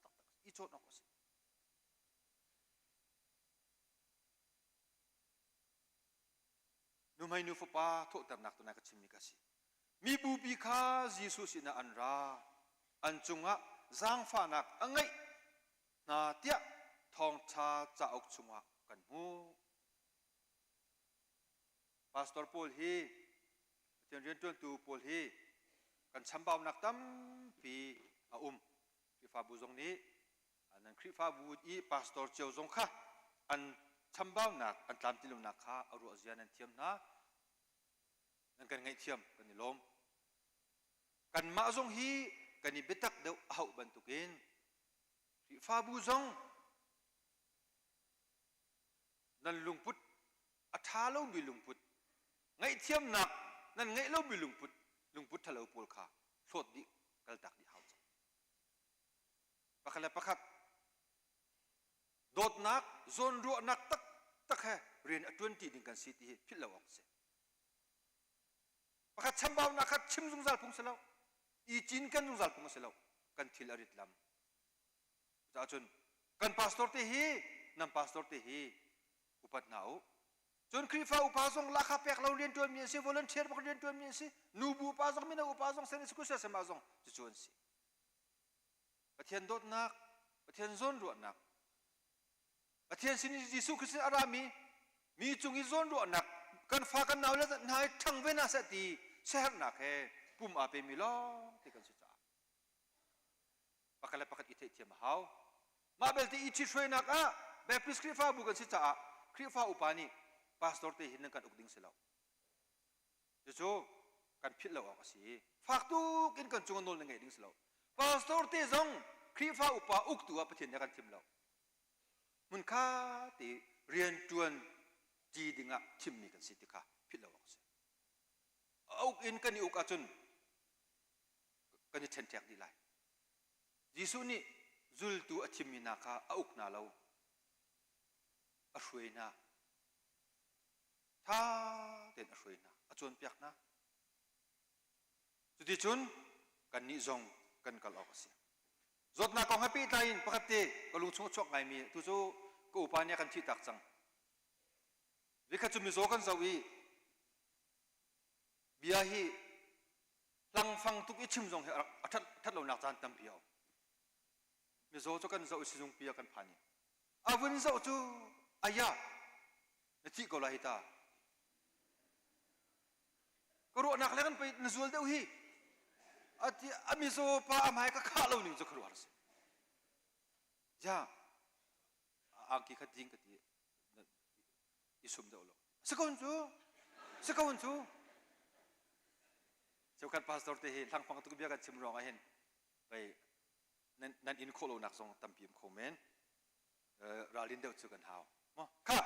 taktak i cawn awk a si. Nuhmei nu fapa thawhternak tu nai ka chimmi ka si. Mi bupi kha Jesuh sinah an ra. An cungah zaangfahnak a ngeih hna tiah thawngṭha cauk chungah kan hmuh. Pastor pawl hi Pathian rianṭuantu pawl hi kan chambaunak tampi a um. Khrihfabu zong nih nan Khrihfabu i pastor cio zong kha an chambaunak, an tlamtlinlonak kha a ruah zia nan thiam hna. Nan kan ngaihthiam, kan i lawm. Kanmah zong hi kan i biatak deuh a hauh bantukin Khrihfabu zong nan lungput a ṭha lomi lungput, ngaihthiamnak nan ngeih lomi lungput, lungput ṭhalo pawl kha hlawt dih, kaltak dih hau cang. Pakhat le pakhat dawtnak, zawnruahnak taktak he rian a ṭuanṭi ding kan si ti hi philh lo awk a si. Pakhat chambaunak kha chim zungzal phung si lo, i cinken zungzal phung a si lo, kan thil a rit lam. Cucaah cun kan pastor te hi nan pastor te hi upat hna u. Cun Khrihfa upa zong lahkhah pek lo rianṭuanmi an si, volunteer bak rianṭuanmi an si, nubu upa zong, mino upa zong, Sunday school siasama zong cucu an si. Pathian dawtnak, Pathian zawnruahnak, Pathian sin i Jesuh Khrist a rami mi cung i zawnruahnak kan fa kan nau le hna i ṭhang ve hna seh ti siaherhnak he pum aa pemi lawng te kan si caah pakhat le pakhat i theihthiam a hau. Mah belte i ṭhithruainak ah Baptist Khrihfabu kan si caah Khrihfa upa nih pastor te hin nan kan uk ding si lo. Cucu kan philh lo awk a si. Fak tuk in kan cung nawl na ngeih ding si lo. Pastor te zong Khrihfa upa uktu ah Pathian nih a kan thim lo. Hmunkha te rian ṭuan ṭi dingah thimmi kan si ti kha philh lo awk a si. A uk in kan i uk ahcun kan i ṭhenṭhek dih lai. Jesuh nih zultu a thimmi hna kha a uk hna lo, a hruai hna. Ṭha tein a hruai hna, a cawnpiak hna. Cuticun kannih zong kan kal awk a si. Zawtnak kong he pehtlai in pakhat te ka lungchung a chuak ngaimi tu cu ka upa nih a kan thihtak cang. Vikhat cu mizaw kan zoh i bia hi hlangfang tuk i chim zong hi a ṭhat lonak caan tampi a um. Mizaw cu kan zoh i sizungpi ah kan phan i a vun zoh cu aya na thih ko lai hi ta. Ka ruahnak le kan pei na zual deuh hi ati a mizaw pa a hmai ka khah lo ning cu ka ruah si. Ja angki kha ding ka ti i sum deuh lo. Si ko cu si ko cu cheukhat pastor te hi hlangfang tuk bia kan chim ruang ah hin pei nan nan in khawh lonak zong tampi um kho men ralrin deuh cu kan hau mo kha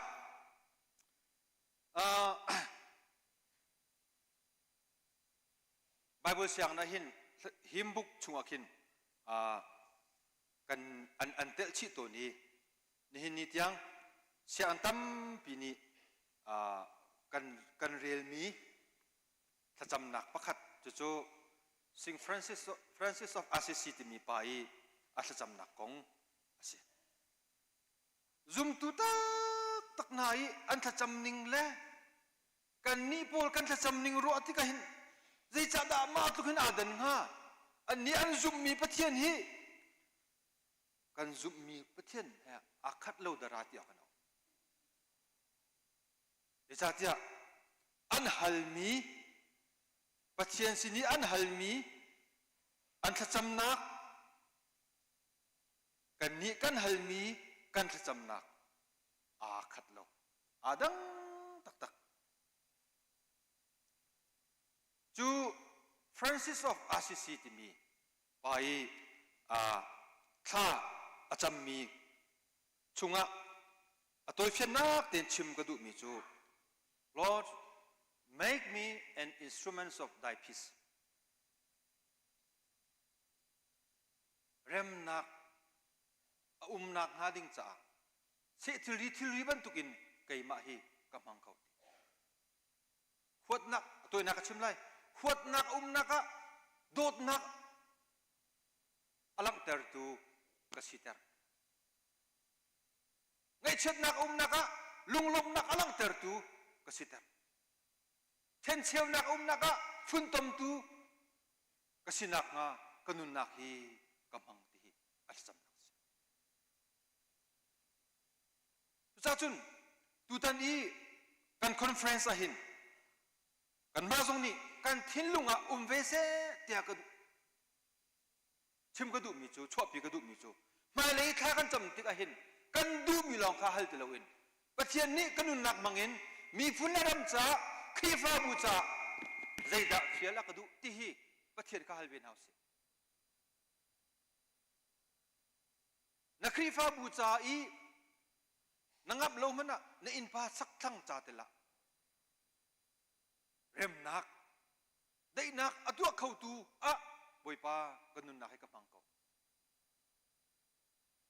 Bible siang na hin him book chungah khin kan an an telh chih tawn i nihin ni tiang sianginn tampi nih kan kan relmi thlacamnak pakhat cucu Saint Francis Francis of Assisi timi pa i a thlacamnak kong a si. Zumtu taktak hna i an thlacam ning le kannih pawl kan thlacam ning ruah tikah hin zeicahdah mah tluk hin aa dan hnga? Annih an zumhmi Pathian hi kan zumhmi Pathian he aa khat lo dara tiah kan auh. Zeicahtiah an halmi Pathian sin i an halmi an thlacamnak kannih kan halmi kan thlacamnak aa khat lo. Aa dang taktak. Cu Francis of Assisi timi pa i thla a cammi chungah a tawifiannak tein chim ka duhmi cu Lord, make me an instrument of thy peace. Remnak a umnak hnga ding caah seh thilri thilri bantukin keimah hi ka hmang ko ti. Huatnak tawinak ka chim lai. Huatnak a umnak ah dawtnak a langhtertu ka siter. Ngaihchiatnak a umnak ah lunglawmhnak a langhtertu ka siter. Ṭhencheunak a umnak ah funtomtu ka si nakhnga ka nunnak hi ka hmang ti hi a thlacamnak a si. Cucaah cun tutan i kan conference ah hin kanmah zong nih kan thinlung ah um ve seh tiah ka duh. Chim ka duhmi cu, chuahpi ka duhmi cu hmailei thla kan cam tik ahhin kan duhmi lawng kha hal ti loin Pathian nih ka nunnak hmangin miphun le ram caah Khrihfabu caah zeidah fial a ka duh ti hi Pathian kha hal ve hna usih. Na Khrihfabu ca i na ngamh lo hmanh ah na innpa chakthlang ca tel ah remnak daihnak a tuah khotu ah Bawipa ka nunnak hi ka hmang ko.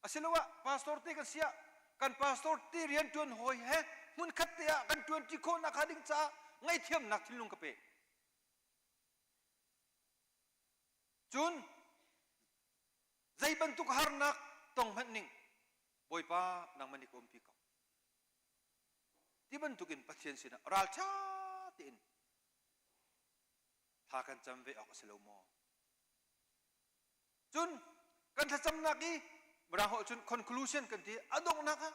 Asiloah pastor te kan siah kan pastor te rian ṭuan hawi he hmunkhat te ah kan ṭuanṭi khawhnak hnga ding caah ngaihthiamnak thinlung ka pe. Cun zei bantuk harnak tong hmanh ning Bawipa nangmah nih ka umpi ko. Ti bantukin Pathian sinah ralṭha tein thla kan cam ve awk a si lo maw? Cun kan thlacamnak i Mirang holh cun conclusion kan ti a donghnak ah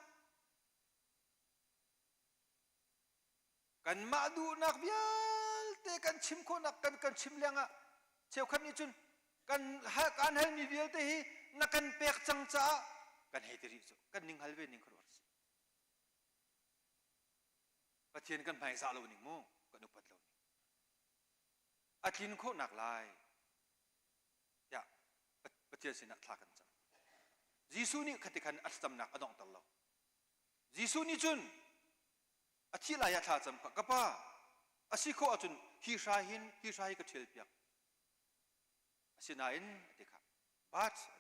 kanmah duhnak vialte kan chim khawhnak kan kan chim lengah cheukhat nih cun kan kan halmi vialte hi na kan pek cang caah kan hei ti rih cu kan ning hal ve ning kha ruat si Pathian kan hmaizah lo ning mu kan upat lo ning a tlin khawhnak lai tiah Pathian sinah thla kan cam. Jesuh nih khati khan a thlacamnak a donghter lo. Jesuh nih cun a thih lai ah thla cam kha ka pa a si khawh ahcun hi hrai hin hi hrai hi ka ṭhial piak. Asinain a ti kha but a ti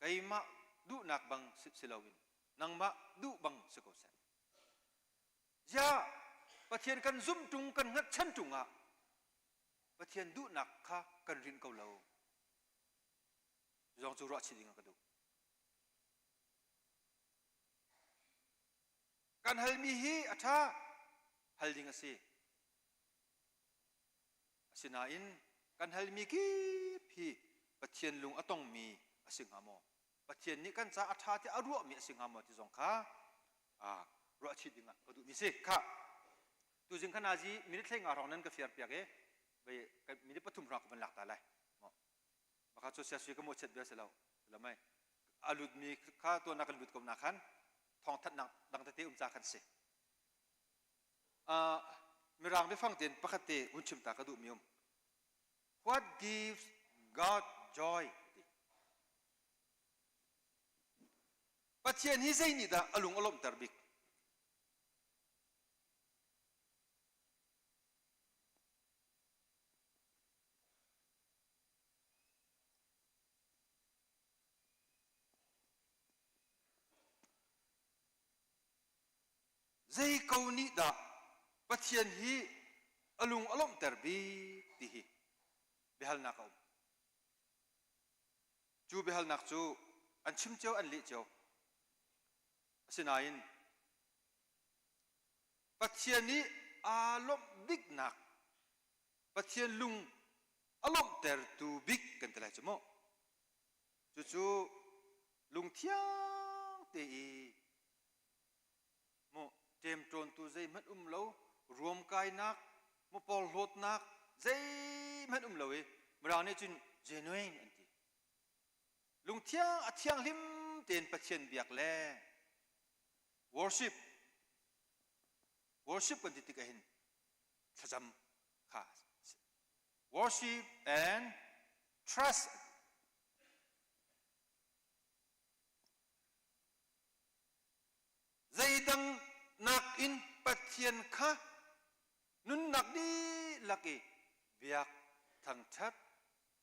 keimah duhnak bang si loin nangmah duh bang si ko seh. Ziah Pathian kan zumh ṭung kan hngatchan ṭung ah Pathian duhnak kha kan rinh ko lo. Zong cu ruah chih ding ah ka duh. Kan halmi hi a ṭha, hal ding a si. Asinain kan halmi kip hi Pathian lung a tongmi a si hnga maw? Pathian nih kan caah a ṭha tiah a ruahmi a si hnga maw ti zong kha ruah chih ding ah ka duhmi si. Kha tuzing kha nazi minute hlei nga hrawng nan ka fiar piak i minute pathum hrawng ka van lak ta lai. Maka cu siasui ka mawhchiat bia si lo. Lo mei. A lutmi kha tuan kan lut ko na khan thawngthanhnak dang tete um ca khan si. Mirang biafang tein pakhat te hun chim ta ka duhmi um. What gives God joy? Pathian hi zei nih dah a lung a lawmhter bik? Zei ko nih dah Pathian hi a lung a lawmhter bik ti hi biahalnak a um. Cu biahalnak cu an chim cio an leh cio. Asinain Pathian nih aa lawmh biknak Pathian lung a lawmhtertu bik kan ti lai cu mu. Cucu lungthiang te i mu ṭemṭawntu zeihmanh um lo ruamkainak mu porhlawtnak zeihmanh um lo i Mirang nih cun genuine an ti. Lungthiang a thianghlim tein Pathian biak le worship worship kan ti tik ahhin thlacam kha a si. Worship and trust Zeidang nakin Pathian kha nunnak dihlak i biak thangṭhat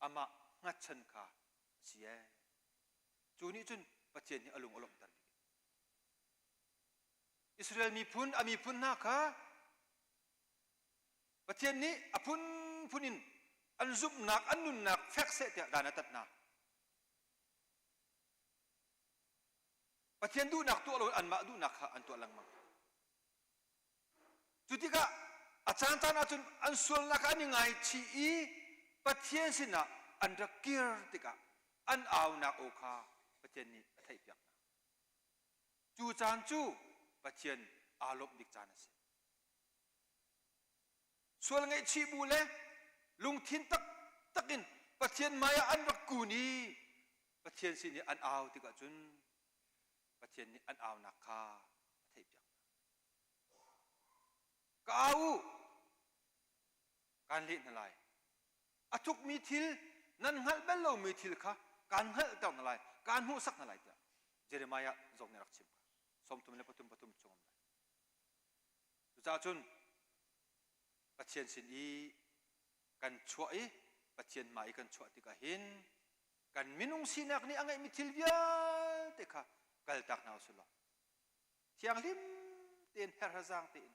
amah hngatchan kha a si ee. Cu nih cun Pathian hi a lung a lawmhter bik. Israel miphun a miphun hna kha Pathian nih a phunphun in an zumhnak an nunnak fek seh tiah dan a tat hna. Pathian duhnak tuah lo in anmah duhnak kha an tuah lengmang. Cu tikah a caancaan ahcun an sualnak an i ngaichih i Pathian sinah an rak kir tikah an aunak aw kha Pathian nih a theihpiak hna. Cu caan cu Pathian aa lawmh bik caan a si. Sual ngaihchih bu le lungthin taktak in Pathian hmaiah an rak kun i Pathian sin i an au tikah cun Pathian nih an aunak kha a theihpiak hna. Ka au u, kaan leh hna lai. A thukmi thil, nan hngalh bal lomi thil kha kaan hngalhter hna lai, kaan hmuhsak hna lai tiah Jeremiah zong nih a rak chim kha. 33 pathum chung um lai. Cucaah cun Pathian sin i kan chuah i Pathian hmai i kan chuah tikah hin kan minung sinak nih a ngeihmi thil vialte kha kaltak hna usih law thianghlim tein herhazang tein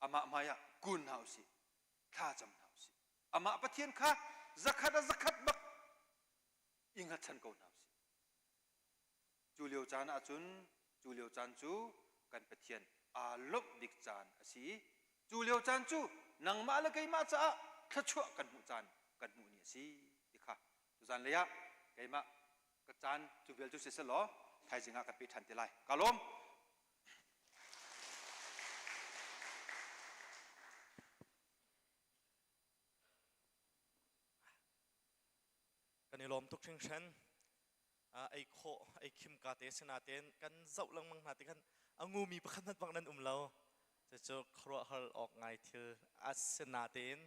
amah hmaiah kun hna usih thla cam hna usih amah Pathian kha zakhat a zakhat bak i hngatchan ko hna usih cu lio caan ahcun cu lio caan cu kan Pathian aa lawmh bik caan a si i cu lio caan cu nangmah le keimah caah thluachuah kan hmuh caan kan hmuh ni a si ti kha tuzan lei ah keimah ka caan cu vial cu si selaw thaizing ah kan pe ṭhan te lai ka lawm. Kan i lawm tuk hringhran. Ei khawh ei khim ka te sinaten kan zoh lengmang hna ti khan a ngumi pakhat hmanh bang nan um lo. Cucu khuaruahhar awk ngai thil a si natein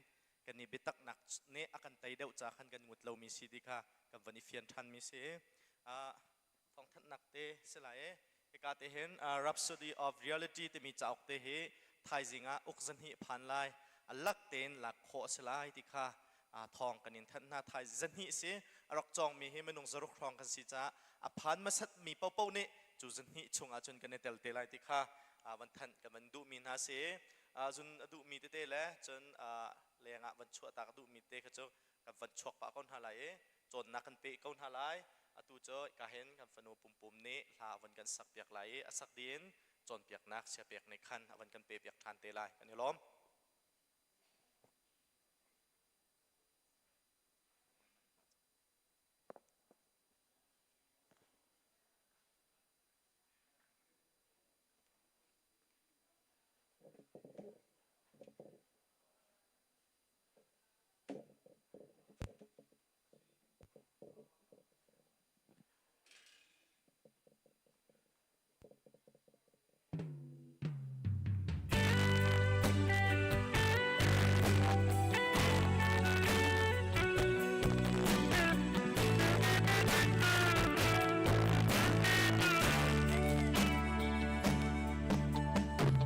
kan i biataknak nih a kan tei deuh ca khan kan ngut lomi si ti kha kan van i fian ṭhanmi si. Thawngthanhnak te si lai i hika te hin Rhapsody of Reality timi cauk te hi thaizing ah uk zahnih phan lai a lak tein lak khawh a si lai ti kha thawng kan in thanh hna. Thai zahnih si a rak cawngmi hi minung zaruk hrawng kan si caah a phan hmasat mi paohpaoh nih cu zahnih chung ahcun kan i tel te lai ti kha van thanh kan van duhmi hna si. Zun a duhmi tete le cun leng ah van chuahtak a duhmi te kha cu kan van chuak pah ko hna lai i cawnnak kan pe ko hna lai. Atu cu ka hin kan fanu Pumpum nih hla a van kan sak piak lai i a sak dih in cawnpiaknak siapek nih khan a van kan pe piak ṭhan te lai. Kan i lawm.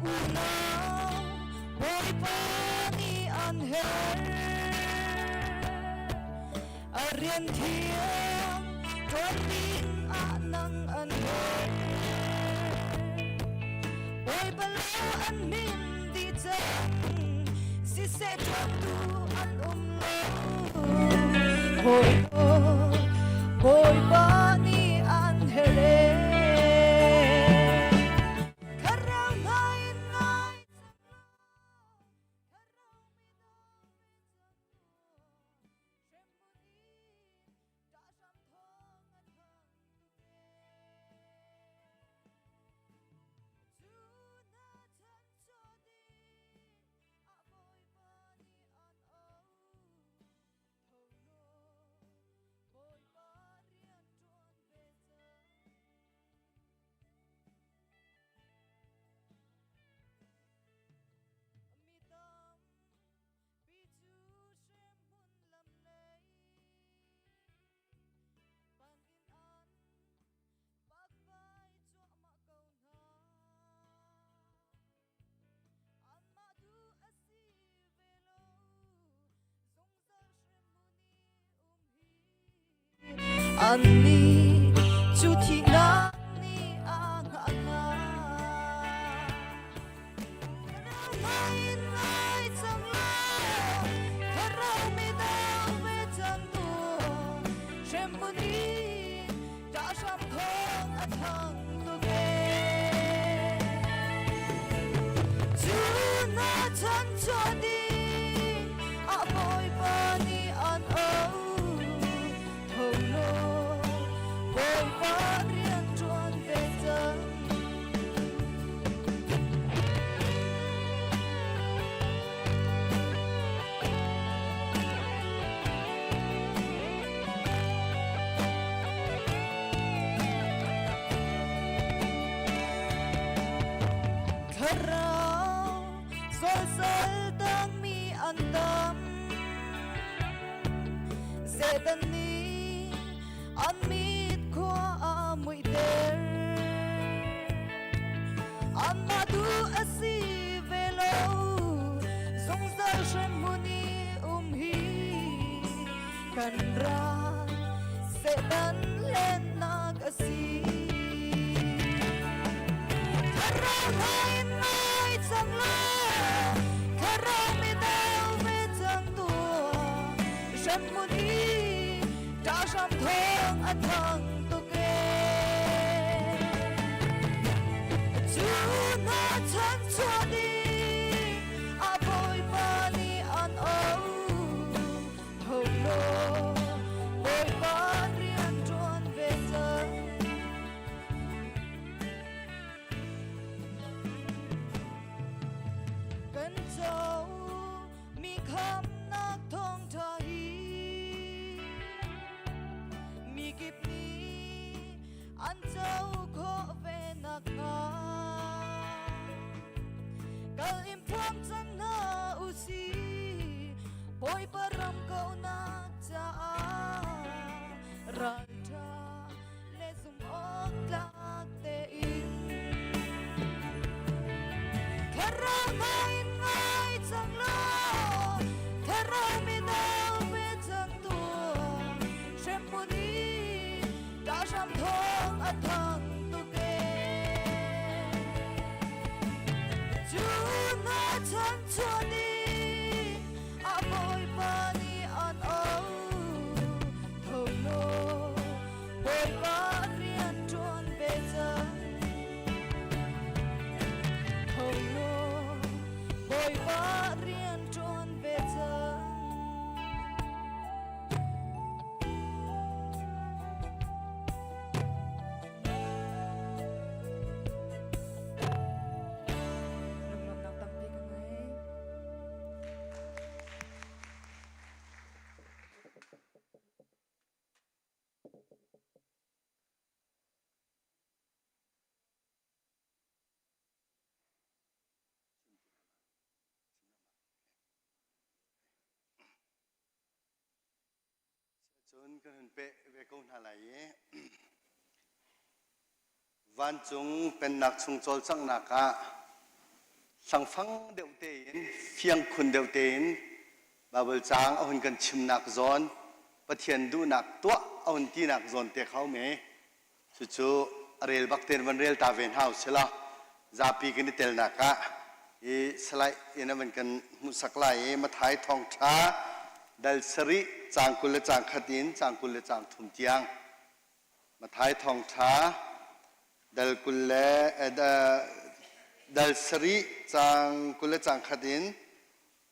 Unau Bawipa nih an her a rian thiang ṭuan ding ah nang an her Bawipa lo an min dih cang siseh ṭuantu an um lo Bawipa Bawipa nih an her Kharau hna in ngai Annih. Hremhmun i ṭahhram thawng a thang tuk ee. Cu na chan chuah ding ah Bawipa nih an auh. Tho law Bawipa rian ṭuan ve cang. Thlarau sualsal tangmi an tam. Satan nih an mit khua a muihter. Anmah duh a si ve lo, zungzal hremhmun i um hi kan ral Satan lennak a si. Thlarau hna in ngai cang law, thlarau mi deu ve cang tuah. Hremhmun i ṭahhram thawng a thang tuk ee. Cu hna chan chuah ding a Bawipa nih an auh. Tho law Bawipa rian ṭuan ve cang. Kan co mi khamnak thawngṭha hi mi kip nih an co khawh ve nakhnga kal in phuang cang hna u sih Bawipa ram kauhnak caah ralṭha le zumh awk tlak tein thlarau hna in ngai cang law thlarau mi dau ve cang tuah hremhmun i ṭahhram thawng a thang tuk ee cu na chan chuah ding a Bawipa nih an auh tho law Bawipa rian ṭuan ve cang. Tho law Bawipa rian ṭuan ve cang. Lunglawmhnak tampi ka ngei. Cun kan hun peh ve ko hna lai i vancung pennak chung cawlcanghnak ah hlangfang deuh tein fiang khun deuh tein Baibal caang a hun kan chimnak zawn, Pathian duhnak tuah a hun tinak zawn te kha um i cucu a rel bak tein van rel ta ve hna usih law zapi kan i telnak ah i salai in a van kan hmuhsak lai i Matthai thawngṭha dal sarih caang 20 le caang khat in caang 20 le caang thum tiang Matthai thawngṭha dal 20 le dal sarih caang 20 le caang khat in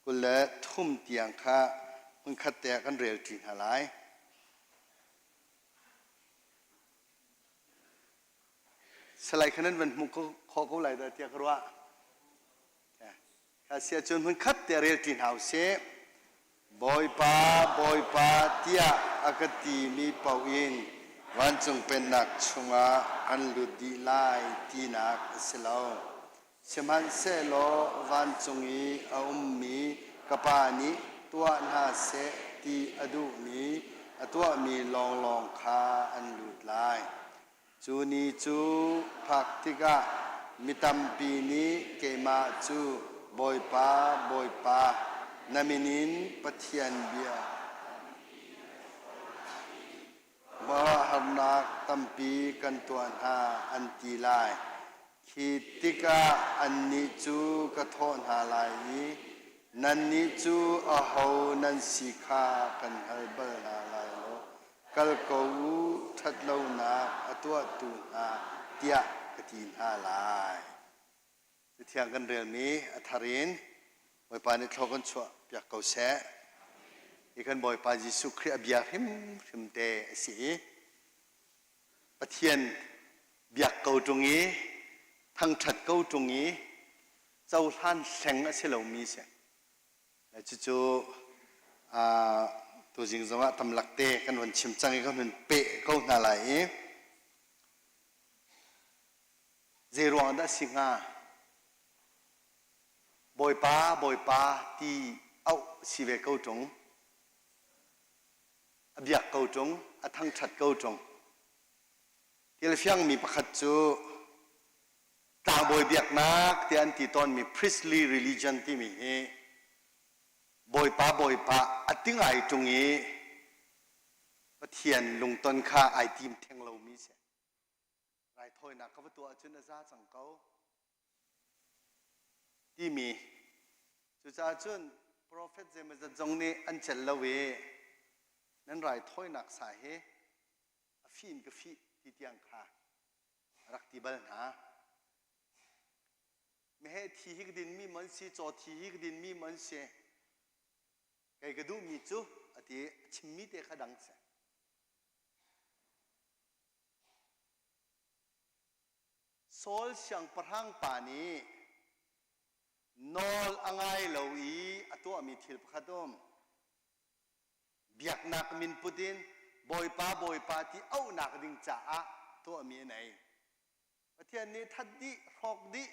23 tiang kha hmunkhat te ah kan relṭi hna lai. Salai kha nan van hmuh khawh ko lai dah tiah ka ruah. Kha si ahcun hmunkhat te relṭi hna usih. Bawipa, Bawipa tiah a ka timi paoh in vancung pennak chungah an lut dih lai tinak a si lo. Sihmanhsehlaw vancung i a ummi ka Pa nih tuah hna seh ti a duhmi a tuahmi lawnglawng kha an lut lai. Cu ni cu phak tikah mi tampi nih keimah cu Bawipa, Bawipa, na min in Pathian bia Harnak tampi kan tuah hna an ti lai. Khi tikah annih cu ka thawh hna lai i, Nannih cu aho nan si kha kan hngal bal hna lai lo. Kal ko u, ṭhatlonak a tuahtu hna, tiah ka ti hna lai. Cathiang kan relmi a thar in Bawipa nih thlua kan chuah piak ko seh. Hi kan Bawipa Jesuh Khrih a bia hrimhrim te a si i Pathian biak ko ṭung i thangṭhat ko ṭung i cohlan hleng a si lomi si. Cucu tuzing zongah tamlak te kan von chim cang i kan hun peh ko hna lai i zei ruang dah si hnga? Bawipa, Bawipa ti auh si ve ko ṭung. A biak ko ṭung, a thangṭhat ko ṭung. Thil fiangmi pakhat cu tlangbawi biaknak tiah an ti tawnmi priestly religion timi hi Bawipa Bawipa a ti ngai ṭung i Pathian lungton kha ai tim theng lomi si. Raithawinak ka va tuah ahcun a za cang ko timi cucaah cun profet zeimawzat zong nih an celh lo i nan raithawinak sa hi a fih in ka fih ti tiang kha a rak ti bal hna. Meheh thi hi ka dinmi maw an si, caw thi hi ka dinmi maw an si, kei ka duhmi cu a ti a chimmi te kha dang si. Saul siangpahrang pa nih nawl a ngai lo i a tuahmi thil pakhat um. Biaknak min put in Bawipa Bawipa ti auhnak ding caah tuahmi a nei. Pathian nih that dih, hrawk dih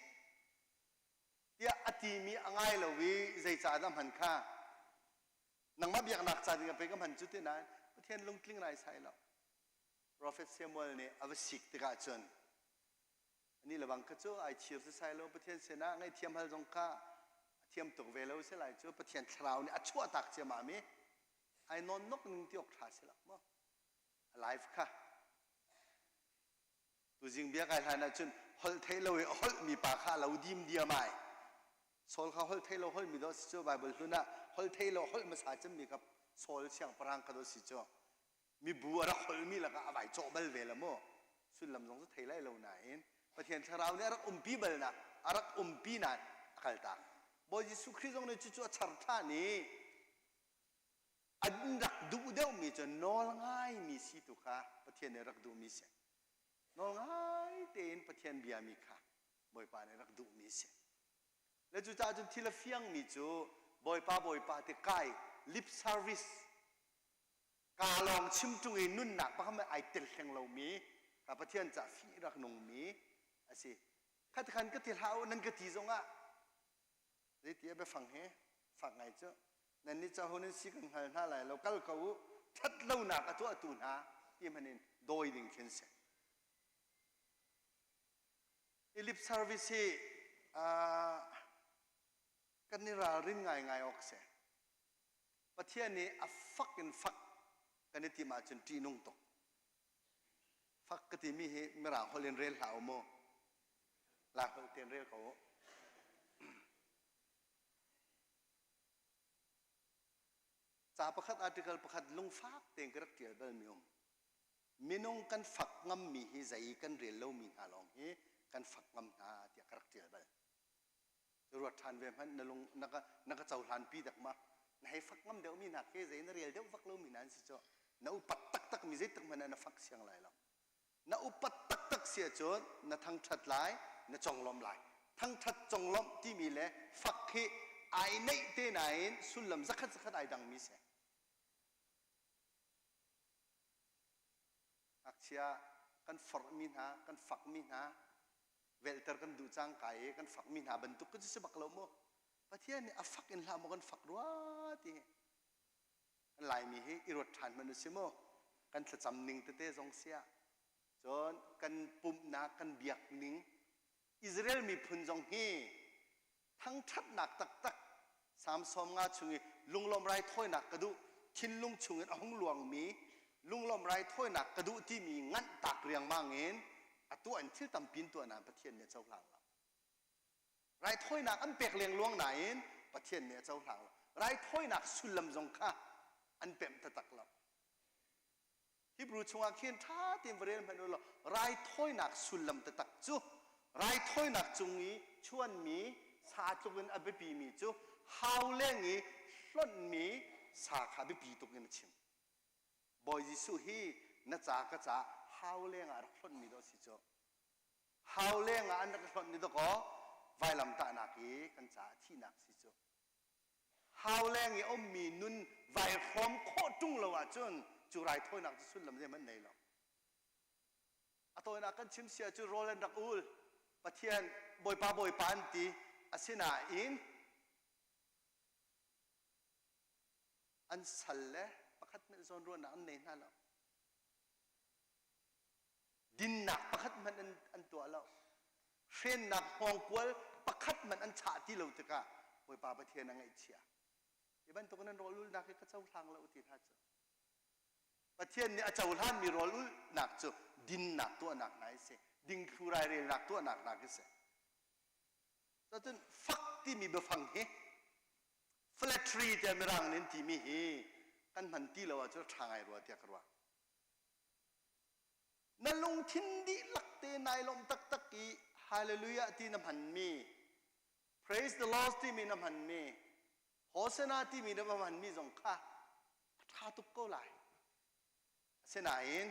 tiah a timi a ngai lo i zeicah dah hman kha nangmah biaknak ca ding ah pei ka hman cu ti nain Pathian lungtling lai sai lo. Profet Samuel nih a va sik tikah cun anih le bang kha cu ai chir si sai lo Pathian sinah ngaihthiam hal zong kha a thiam tuk ve lo si lai cu Pathian thlarau nih a chuahtak ciammam i ai nawn nok ning ti awk ṭha si lo maw a life kha tuzing bia kai hlan ahcun holh theih lo i a holhmi pa kha a lo dim diam ai Saul kha holh theih lo holhmi dawh si cu Bible hlun ah holh theih lo holh hmasa cemmi kha Saul siangpahrang kha dawh si cu mibu a rak holhmi lakah a vai cawh bal ve la mu sullam zong cu thei lai lo nain Pathian thlarau nih a rak umpi bal na a rak umpi nain a kaltak Bawi Jesuh Khrih zong nih cucu a char ṭhan i an rak duh deuhmi cu nawl ngaimi si tu kha Pathian nih rak duhmi si nawl ngai tein Pathian biami kha Bawipa nih rak duhmi si le cucaah cun thil a fiangmi cu Bawipa Bawipa ti kai lip service Kaa lawng chim ṭung i nunnak pakhat ai tel hleng lomi ka Pathian ca fih rak nungmi a si. Khat khan ka ti hlah u nan ka ti zongah zeiti a biafang hi fak ngai cu nan nih caho nan si kan hngal hna lai lo kal ko u ṭhat lonak a tuahtu hna ti hmanh in dawi ding khin si. I lip service hi uh, kan i ralrin ngaingai awk si. Pathian nih a fak in fak kan i tim ahcun ṭihnung tuk. Fak ka timi hi Mirang holh in rel hlah u mu. Lai holh tein rel ko u. Ca pakhat article pakhat lungfak tein ka rak ṭial balmi um. Minung kan fak ngammi hi zei kan rel lomi hna lawng hi kan fak ngam hna tiah ka rak ṭial bal. Ruat ṭhan ve hmanh na lung na ka na ka cohlan pi dak ma na hei fak ngam deuh mi hna khi zei na rel deuh vak lo mi hna an si cu na upat taktak mi zeitik hmanh ah na fak siang lai lo na upat taktak si ahcun na thangṭhat lai na conglawmh lai thangṭhat conglawmh timi le fak hi ai neih te nain sullam zakhat zakhat ai dangmi si Ngakchia kan forhmi hna, kan fakmi hna, velhter kan duh cangka i kan fakmi hna bantuk cu si bak lo mu. Pathian nih a fak in hlah maw kan fak rua ti hi. Kan Laimi hi i ruat ṭhan hmanh u si mu. Kan thlacam ning tete zong siah, cun kan pumhnak, kan biak ning, Israel miphun zong hi thangṭhatnak taktak Salm 90 chung i lunglawm raithawinak ka duh thinlung chungin a hung luangmi lunglawm raithawinak ka duh timi nganh tak riangmang in a tuah in thil tampi in tuah nain Pathian nih a cohlang lo. Raithawinak an pek lengluang nain Pathian nih a cohlang lo. Raithawinak sullam zong kha an pemh taktak lo. Hebrew chungah khin ṭha tein va rel hmanh u law raithawinak sullam taktak cu raithawinak cung i chuanmi sa tluk in a biapimi cu hau leng i hlonhmi sa kha biapi tuk in a chim. Bawi Jesuh hi na ca ka ca hau leng ah rak hlonhmi dawh si cu. Hau leng ah an rak hlonh ni dakaw vailamtahnak i kan caah thihnak si cu. Hau leng i a ummi nun vai hrawm khawh ṭung lo ahcun cu raithawinak cu sullam zeihmanh nei lo. A tawinak kan chim si ahcun rawl an rak ul. Pathian Bawipa Bawipa an ti. Asinain an sal le pakhat hmanh zawnruahnak an nei hna lo. Dinnak pakhat hmanh an, an tuah lo. Hrennak hngawngkual pakhat hmanh an chah ti lo tikah Bawipa Pathian a ngaihchia. Hi bantuk in an rawl ulnak hi ka cohlang lo ti hna cu. Pathian nih a cohlanmi rawl ulhnak cu dinnak tuahnak hna hi si. Dingthlu rairelnak tuahnak hna khi si. Cun fak timi biafang hi flattery tiah mirang nih an timi hi kan hman ti lo ahcun a ṭha ngai rua tiah ka ruah. Na lungthin dihlak te nai lawmh taktak i hallelujah ti na hmanmi, praise the Lord timi na hmanmi, Hosanna timi na va hmanmi zong kha a ṭha tuk ko lai. Asinain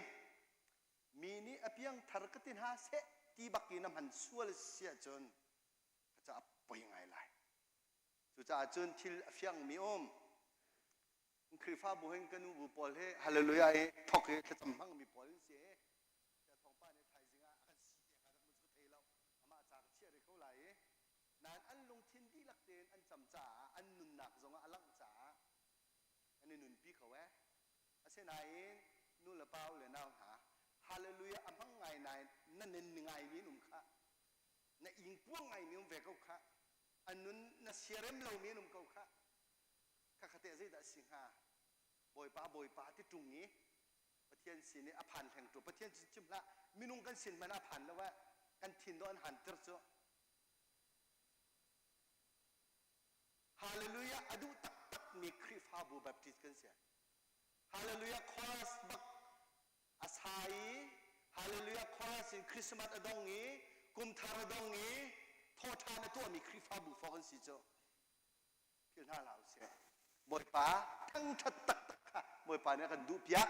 mi nih a piangthar ka ti hna seh ti bak i na hman sual si ahcun ka ca a poi ngai lai. Cucaah cun thil a fiangmi um. Khrihfabu hin ka nu bu pawl hi hallelujah i thok i thlacam hmangmi pawl an si i thawngpa nih thaizing ah a kan si te hnga dak mu cu ka thei lo amah ca ka chiah rih ko lai i nain an lungthin dihlak tein an cam caah an nunnak zongah a langh caah an i nunpi ko eh asinain nu le pa u le nau hna hallelujah a hmang ngai nain na nen ngaimi an um kha na ingpuang ngaimi um ve ko kha a nun na siarem lomi an um ko kha Khakha teh zeidah a si hnga? Bawipa Bawipa ti ṭung i Pathian sin i a phan hleng ṭu. Pathian sin chim hlah, minung kan sin hmanh ah a phan lo eh. Kan thin dawh an hanter cu. Hallelujah a duh taktakmi Khrihfabu Baptist kan si. Hallelujah chorus bak a sa i Hallelujah chorus in Christmas a dong i kumthar a dong i thawṭhan a tuahmi Khrihfabu fawk an si cu. Philh hna hlah usih. Bawipa thangṭhat taktak kha Bawipa nih a kan duhpiak.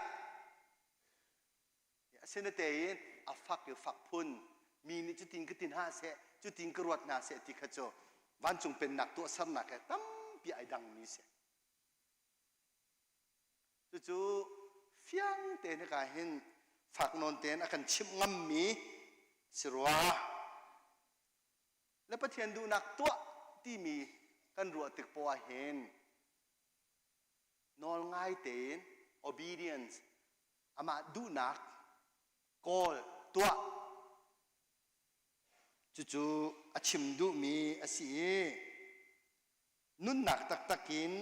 Asinatein a fak i fak phun mi nih cutin ka ti hna seh, cutin ka ruat hna seh ti kha cu vancung pennak tuahsernak he tampi ai dangmi si. Cucu fiang tein hika hin fak nawn tein a kan chimh ngammi si rua. Le Pathian duhnak tuah timi kan ruah tik poah hin nawl ngai tein obedience amah duhnak kawl tuah cucu a chim duhmi a si i nunnak taktak in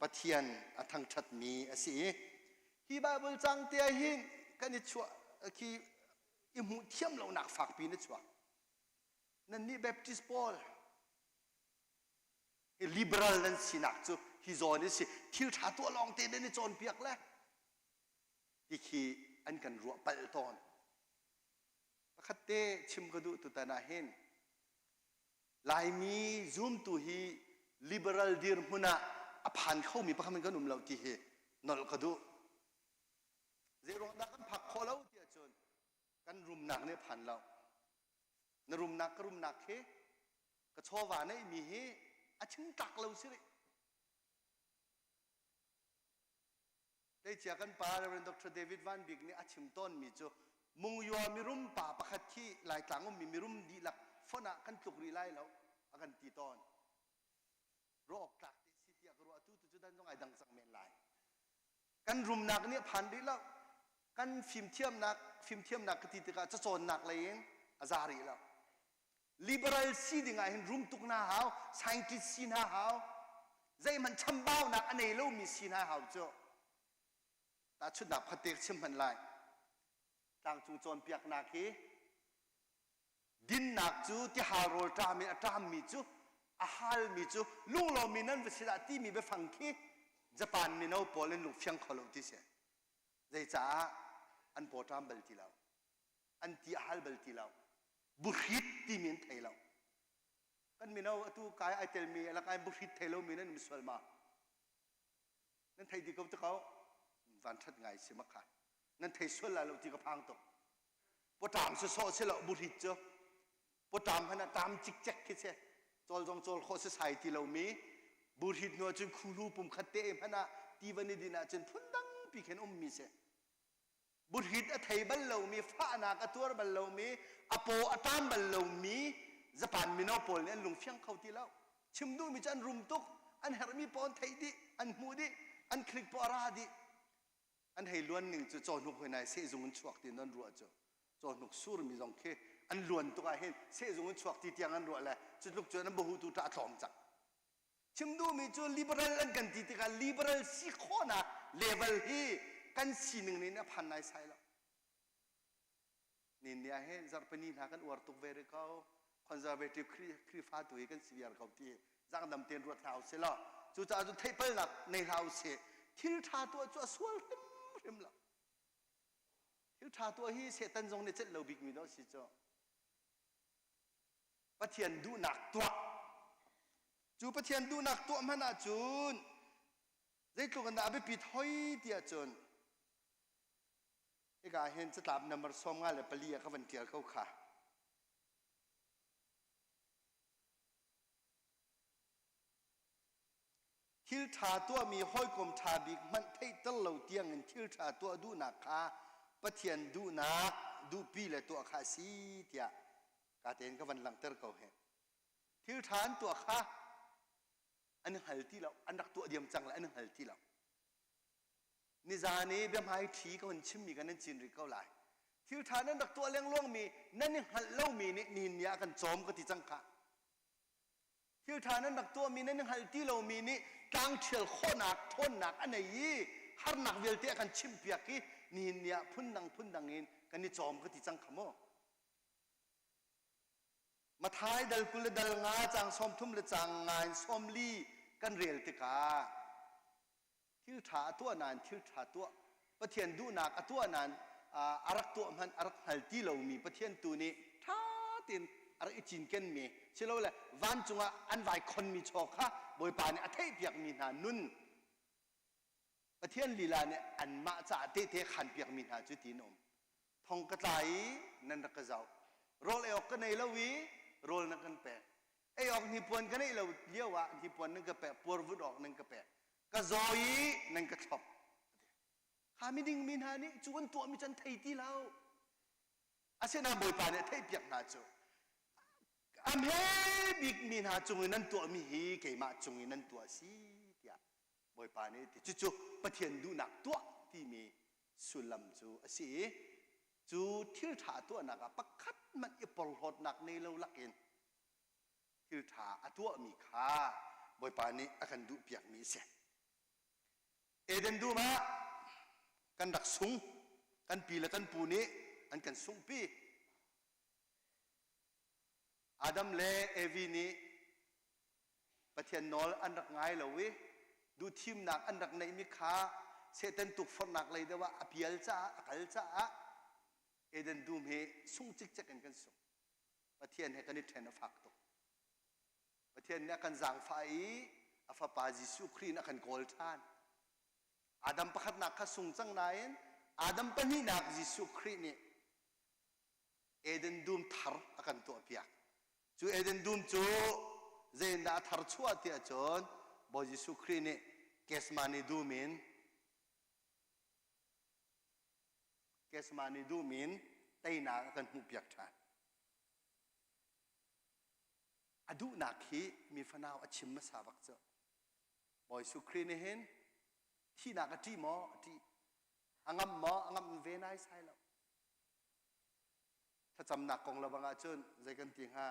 Pathian a thangṭhatmi a si i hi Baibal cang te ah hin kan i chuah khi i hmuh thiam lonak fakpi in a chuak. Nannih Baptist pawl hi liberal nan sinak cu hi zawn in si thil ṭha tuah lawng te nan i cawnpiak le ti khi an kan ruah palh tawn. Pakhat te chim ka duh tutan ah hin Laimi zumtu hi liberal dirhmun ah a phan khomi pakhat in kan um lo ti hi nolh ka duh. Zeiruang dah kan phak khawh lo ti ahcun kan rumnak nih a phan lo. Na rumnak ka rumnak hi ka chawva neihmi hi a chimtlak lo si rih. Tleicia kan pa Reverend Dr. David Van Bik nih a chim tawnmi cu Mungyua mirum pa pakhat khi Laitlang ummi mirum dihlak fonh ah kan tluk rih lai lo a kan ti tawn. Ruah awk tlak te si tiah ka ruah tu tu cu dan zong ai dang cang men lai. Kan rumnak nih a phan rih lo. Kan fimthiamnak fimthiamnak ka ti tikah cacawnnak lei in a za rih lo. Liberal si ding ah hin rum tuk na hau, scientist si na hau, zeihmanh chambaunak a nei lomi si na hau cu. Tahchunhnak khuate ka chim hmanh lai. Tlangcung cawnpiaknak hi dinnak cu tihal rawl ṭam in a ṭammi cu a halmi cu lunglawmmi nan va si dah timi biafang khi Japan mino pawl in lungfiang kho lo ti si. Zeicaah? An pawṭam bal ti lo. An ti a hal bal ti lo. Buhrit timi an thei lo. Kan mino atu kai ai telmi alak ai buhrit thei lomi nan um sual ma? Nan thei di ko te ko. Van ṭhat ngai si makha. Nan thei sual lai lo ti ka phang tuk. Pawṭam sawsawh si lo buhrit cu. Pawṭam hmanh ah ṭam cikcek khi si. Cawl zong cawl khawh si sai ti lomi. Buhrit hnu ahcun khuhlu pum khat te hmanh ah ti van i din ahcun phundang pi khin ummi si. Buhrit a thei bal lomi, fahnak a tuar bal lomi, a paw a ṭam bal lomi Japan mino pawl nih an lungfiang kho ti lo. Chim duhmi cu an rum tuk, an herhmi paoh an theih dih, an hmuh dih, an click paoh a ra dih. An hei luan ning cu cawhnuk hoi nai sehzung in chuak ti an ruah cu. Cawhnuk surmi zong khi an luan tuk ah hin sehzung in chuak ti tiang an ruah le cu tluk cun an bahu tu ṭah a tlawm cang. Chim duhmi cu liberal an kan ti tikah liberal si khawhnak level hi kan sining nih a phan naisai lo. Nin ni ah hin zarhpini hna kan uar tuk ve rih ko. Conservative Khrihfa tu hi kan si viar ko ti zangdam tein ruat hlah usih law cucaah cun theihpalnak nei hlah usih. Thil ṭha tuah cu a sual hrimhrim lo. Thil ṭha tuah hi Satan zong nih celh lo bikmi dawh si cu. Pathian duhnak tuah. Cu Pathian duhnak tuah hmanh ahcun zeitluk in dah a biapit hoi ti ahcun hika hin catlap number 54 ah ka van ṭial ko kha. Thil ṭha tuahmi hawikom ṭha bik hmanh theihter lo tiangin thil ṭha tuah duhnak kha Pathian duhnak duhpi le tuah kha a si tiah ka tein ka van langhter ko hih. Thil ṭha an tuah kha an hngal ti lo, an rak tuah diam cang le an hngal ti lo. Nizan i biahmai ṭhi ka hun chimmi kha nan cin rih ko lai. Thil ṭha nan rak tuah lengluangmi nan i hngalh lomi nih nihin ni ah kan cawm ka ti cang khah. Thil ṭha nan rak tuahmi nan i hngalh ti lomi nih tlangṭhial khawhnak ṭhawnnak a nei i harnak vialte a kan chimhpiak i nihin ni ah phundang phundang in kan i cawm ka ti cang kha mu. Mathai dal 20 le dal nga caang 30 le caang nga in 40 kan rel tikah thil ṭha a tuah nain thil ṭha tuah Pathian duhnak a tuah nain a rak tuah hmanh a rak hngal ti lomi Pathian tu nih ṭha tein a rak i cinkenmi silole vancung ah an vai khonmi chaw kha Bawipa nih a theihpiakmi hna nun Pathian lila nih anmah caah tehte khanpiakmi hna cu ti an um. Thong ka tla i nan rak ka zoh. Rawl ei awk ka nei lo i rawl nan kan pek. Ei awk hnipuan ka neih lo lio ah hnipuan nan ka pek, puarvut awk nan ka pek. Ka zaw i nan ka thlop. Kha miding mi hna nih cu an tuahmi cu an thei ti lo. Asinain Bawipa nih a theihpiak hna cu a hme bikmi hna cung i nan tuahmi hi keimah cung i nan tuah a si tiah Bawipa nih ti cucu Pathian duhnak tuah timi sullam cu a si i cu thil ṭha tuahnak ah pakhat hmanh i porhlawtnak nei lo lakin thil ṭha a tuahmi kha Bawipa nih a kan duhpiakmi a si. Eden dum ah kan rak sung, kan pi le kan pu nih an kan sunghpi. Adam le Evi nih Pathian nawl an rak ngai lo i duhthimnak an rak neihmi kha Satan tukforhnak lei deuh ah a pial caah a kal caah Eden dum hi sung cikcek in kan sung. Pathian he kan i ṭhen a fak tuk. Pathian nih a kan zaangfah i a fapa Jesuh Khrih in a kan kawl ṭhan. Adam pakhatnak kha sung cang nain Adam pahnihnak Jesuh Khrih nih Eden dum thar a kan tuahpiak. Cu Eden dum cu zeiindah a thar chuah tiah cun Bawi Jesuh Khrih nih Gethsemane dum in Gethsemane dum in teinak a kan hmuhpiak ṭhan. A duhnak hi mi fanau a chim hmasa bak cu. Bawi Jesuh Khrih nih hin thihnak a ṭih maw? A ṭih. A ngamh maw? A ngamh ve naisai lo. Thlacamnak kong le bang ahcun zei kan ti hnga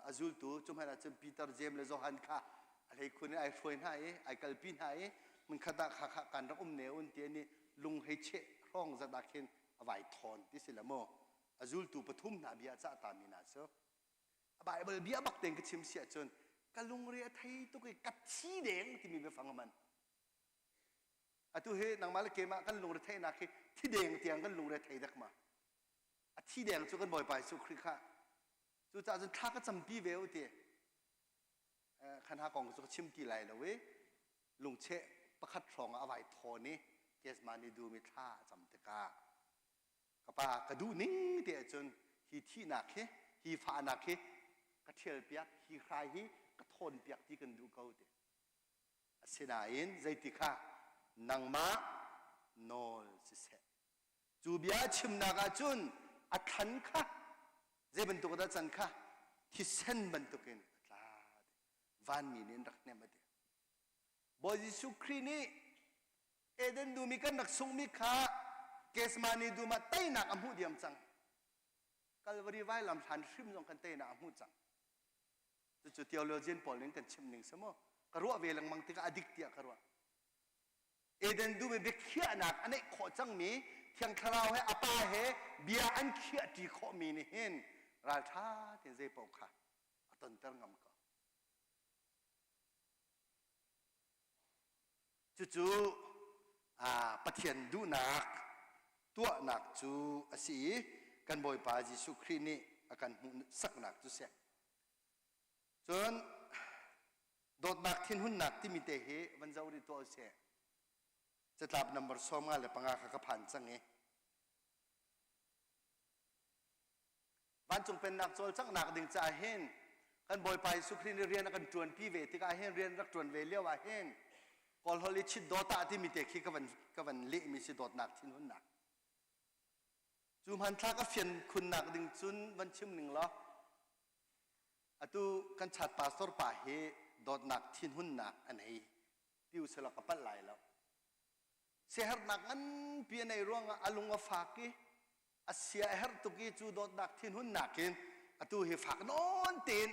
a zultu cu hmanh ahcun Peter, Jeim le Johan kha a hleikhun in ai hruai hna i ai kalpi hna i hmunkhat ah kha kha kan rak um ne un ti nih lung hei cheh hrawng zat ah khin a vai thawn ti si le mu a zultu pathum hna bia cah ta mi hna cu a Bible bia bak tein ka chim si ahcun ka lungre a thei tuk i ka thi deng timi biafang a man Atu hi nangmah le keimah kan lungretheihnak hi Thideng tiang kan lungre thei dek ma. A thi deng cu kan Bawipa Jesuh Khrih kha. Cucaah cun thla ka campi ve u ti. Khan ha kong cu ka chim ti lai lo i lungcheh pakhat hrawng ah a vai thawn i Gethsemane dum i thla a cam tikah ka pa ka duh ning te ahcun hi thihnak hi hi fahnak hi ka ṭhial piak hi hrai hi ka thawn piak ti kan duh ko ti asinain zeiti kha nangmah nawl siseh Cu bia chimnak ah cun a thlan kha zei bantuk dah can kha thisen bantukin a tla. Vanmi nih an rak hnemh a ti. Bawi Jesuh Khrih nih Eden dum i kan rak sunghmi kha Gethsemane dum ah teinak a hmuh diam cang. Kalvari vailam hlan hrim zong kan teinak a hmuh cang. Cucu theologian pawl nih kan chim ning si maw? Ka ruah ve lengmang tikah a dik tiah ka ruah. Eden dum i biakhiahnak a neih khawh cangmi Thiang Thlarau he a Pa he bia an khiahṭi khawhmi nih hin ralṭha tein zeipaoh kha a tonter ngam ko. Cucu Pathian duhnak tuahnak cu a si i kan Bawipa Jesuh Khrih nih a kan hmuhsaknak cu si. Cun dawtnak thinhunnak timi te hi van zoh rih tuah usih. Catlap number 55 kha ka phan cang i vancung pennak cawlcanghnak ding caah hin kan Bawipa Jesuh Khrih nih rian a kan ṭuanpi ve tikah hin rian rak ṭuan ve lio ah hin Kawl holh i chit dawtah timi te khi ka van ka van lehmi si dawtnak thinhunnak. Cu hmanthlak a fian khunnak ding cun van chim ning law Atu kan chat pastor pa hi dawtnak thinhunnak a nei ti usila ka palh lai lo. Siaherhnak nganpi a nei ruangah a lung a fak i a sia a herh tuk i cu dawtnak thinhunnak in atu hi fak nawn tein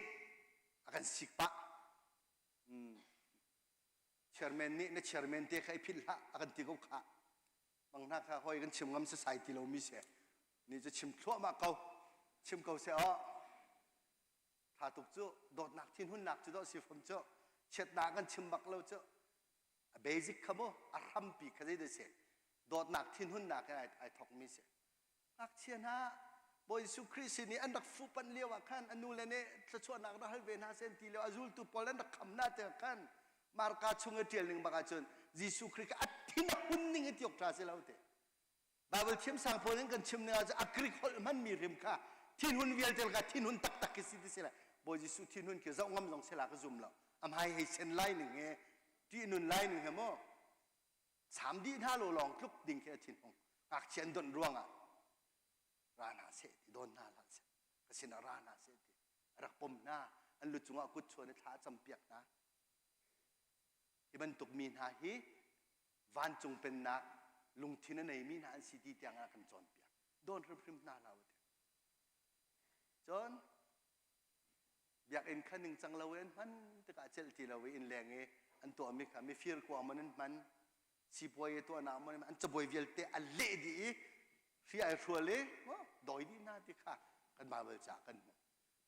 a kan sik pah. Hmm. Chairman nih na chairman te kha i philh hlah a kan ti ko khah. Mang hna kha hoi kan chim ngam sasai ti lomi si. Ni cu chim thluahmah ko. Chim ko seh aw. Tha tuk cu dawtnak thinhunnak cu dawh si fom cu chiatnak kan chim bak lo cu a basic kha mu a hrampi kha zei dah si dawtnak thinhunnak in ai, ai thokmi si ngakchia hna Bawi Jesuh Khrih sin i an rak fuhpanh lio ah khan a nule nih thluachuahnak rak hal ve hna seh an ti lio a zultu pawl an rak kham hna tikah khan Marka chung i ṭial ning bak ahcun Jesuh Khrih kha a thin a hun ning i ti awk ṭha si lo ti. Bible thiamsang pawl in kan chim ning ahcun a Greek holh hmanmi hrim kha thinhun vialte kha thinhun taktak khi si ti si lai. Bawi Jesuh thinhun khi zoh ngam zong si la ka zum lo. A hmai hei sen lai ning he ṭihnun lai ning he maw saam dih hna lo lawng tluk ding khi a thinhung. Ngakchia an donh ruangah ra hna seh ti dawn hna hlah seh ka sinah ra hna seh ti a rak pom hna an lu cungah kut chuan i thla a campiak hna hi bantuk mi hna hi vancung pennak lungthin a neimi hna an si ti tiang ah kan cawnpiak dawn hrimhrim hna hlah u ti cun biakinn kha ningcang lo in an hman tikah celh ti lo i inn leng i an tuahmi kha mifir kuang man an hman sipuai i tuahnak man an cabuai vialte a leh dih i hri ai hrual i dawi dih hna ti kha kan Bible ca kan hmuh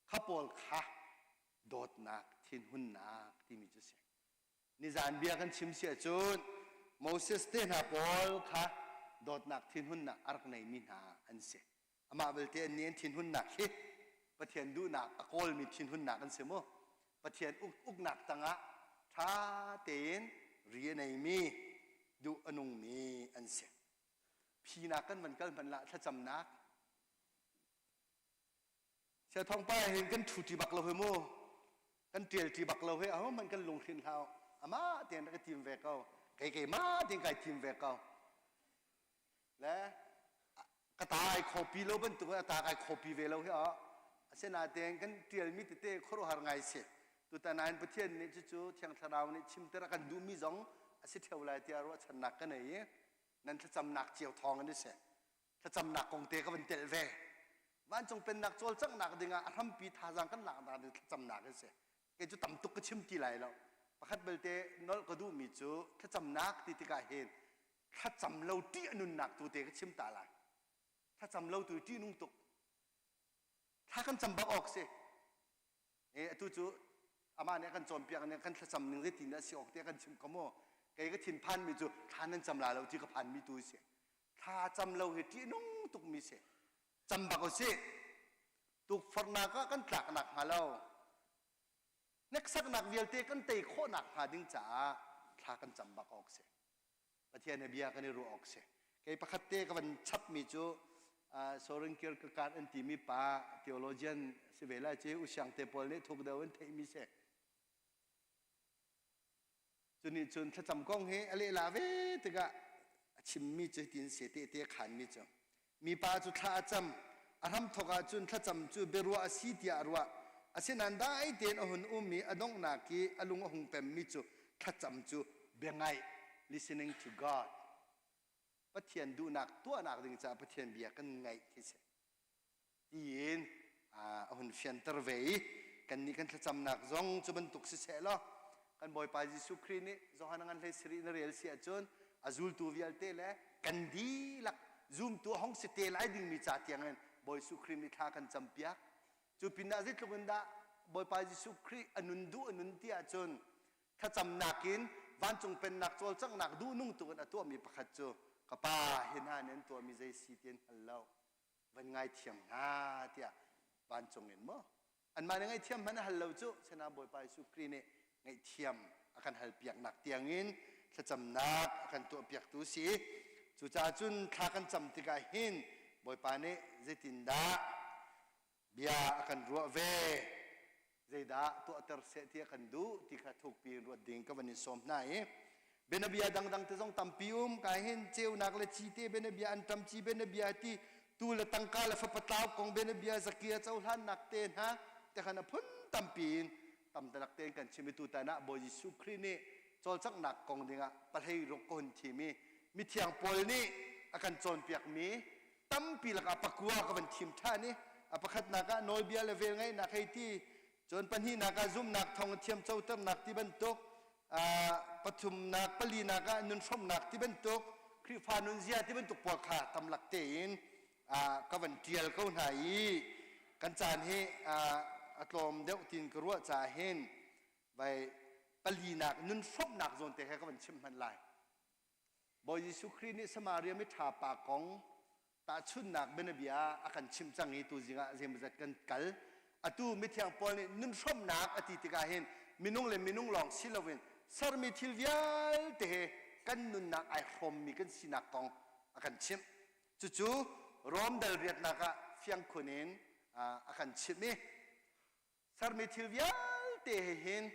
kha pawl kha dawtnak thinhunnak timi cu si nizan bia kan chim si ahcun Moses te hna pawl kha dawtnak thinhunnak a rak neimi hna an si Amah belte an nih an thinhunnak hi Pathian duhnak a kawlmi thinhunnak an si mu. Pathian uk uknak tangah ṭha tein ri a neimi, duh a nungmi an si. Phinak kan van kal hmanh lah thlacamnak. Sia thawngpa hin kan ṭhu ṭi bak lo hi mu. Kan ṭial ṭi bak lo hi ahohmanh kan lunghrinh hlah. Amah tein rak i tim ve ko. Kei keimah tein kai tim ve ko. Le ka ta ai khopi lo bantuk in a ta kai khopi ve lo hi a asinain kan tialmi tete khuaruahhar ngai si tutan ah Pathian nih cucu Thiang Thlarau nih chimter a kan duhmi zong a si theo lai tiah ruahchannak ka nei i nan thlacamnak cio thawng in si thlacamnak kong te ka van telh ve vancung pennak cawlcanghnak dingah a hrampi thazaang kan laknak ding thlacamnak in si kei cu tam tuk ka chim ti lai lo pakhat belte nolh ka duhmi cu thlacamnak ti tikah hin thlacam lo ṭih a nunnak tu te ka chim ta lai thlacam lo tu ṭih nung tuk thla kan cam bak awk si e atu cu amah nih a kan cawnpiak nih kan thlacam ning zeitin dah si awk te kan chim ko mu kei ka thinphan mi cu thla nan cam la lo ti ka phan mi tu si thla. Thla cam lo hi ṭihnung tukmi si. Cam bak usih. Tukforhnak ah kan tlaknak hnga lo. Hneksaknak vialte kan tei khawhnak hnga ding caah thla kan cam bak awk si. Pathian he bia kan i ruah awk si. Kei pakhat te ka van chapmi cu Soren Kierkegaard an timi pa theologian si ve lai ci usiang te pawl nih thuk deuh in theihmi si. Cu nih cun thlacam kong hi a lehla ve tikah a chimmi cu hitin si tehte a khanmi cu mipa cu thla a cam a hramthawk ahcun thlacam cu biaruah a si tiah a ruah asinain dai tein a hun um i a donghnak i a lung a hung pemmi cu thlacam cu biangaih listening to God Pathian duhnak tuahnak ding caah Pathian bia kan ngaih khi si tiin a hun fianter ve i kannih kan thlacamnak zong cu bantuk siseh law kan Bawipa Jesuh Khrih nih Johan ngan hlei sarih na rel si ahcun a zultu vialte le kan dihlak zumtu a hong si te lai dingmi ca tiangin Bawi Jesuh Khrih nih thla kan campiak. Cu pinah zeitluk in dah Bawipa Jesuh Khrih a nun duh a nun ti ahcun thlacamnak in vancung pennak cawlcanghnak duhnung tuk in a tuahmi pakhat cu ka pa hi hna nih an tuahmi zei si ti an hngal lo van ngaithiam hna tiah vancung in maw anmah nih ngaihthiam hmanh a hal lo cu sena Bawipa Jesuh Khrih nih ngaihthiam a kan halpiaknak tiangin thlacamnak a kan tuahpiaktu si cucaah cun thla kan cam tikah hin Bawipa nih zeitindah bia a kan ruah ve zeidah tuahter seh ti a kan duh ti kha thukpi in ruat ding ka van in sawm hna i bianabia dangdang te zong tampi um ka hin ceunak le cite bianabia anṭam ci bianabia ti tu le tangka le fapa tlau kong bianabia zakia cohlannak te hna te khan a phun tampi in tam talak tein kan chim i tutan ah Bawi Jesuh Khrih nih cawlcanghnak kong dingah pahlei ruk ka hun thim i mithiang Paul nih a kan cawnpiakmi tampi lakah pakua ka van thim ṭhan i a pakhatnak ah nawlbia le velngeihnak hei ti cun pahnihnak ah zumhnak thawng thiam coternak ti bantuk pathumnak palinak ah nun hrawmnak ti bantuk Khrihfa nunzia ti bantuk pawl kha tamlak tein ka van ṭial ko hna i kan caan hi a tlawm deuh tiin ka ruah caah hin vai palinak nun hrawmnak zawn te kha ka van chim hmanh lai. Bawi Jesuh Khrih nih Samaria miṭha pa kong tahchunhnak bianabia a kan chimh cang i tuzing ah zeimawzat kan kal. Atu mithiang Paul nih nunhrawmnak a ti tikah hin minung le minung lawng si loin sermi thil vialte he kan nunnak ai hrawmmi kan sinak kong a kan chimh. Cucu Rom dal riatnak ah fiang khun in a kan chimh i sermi thil vialte he hin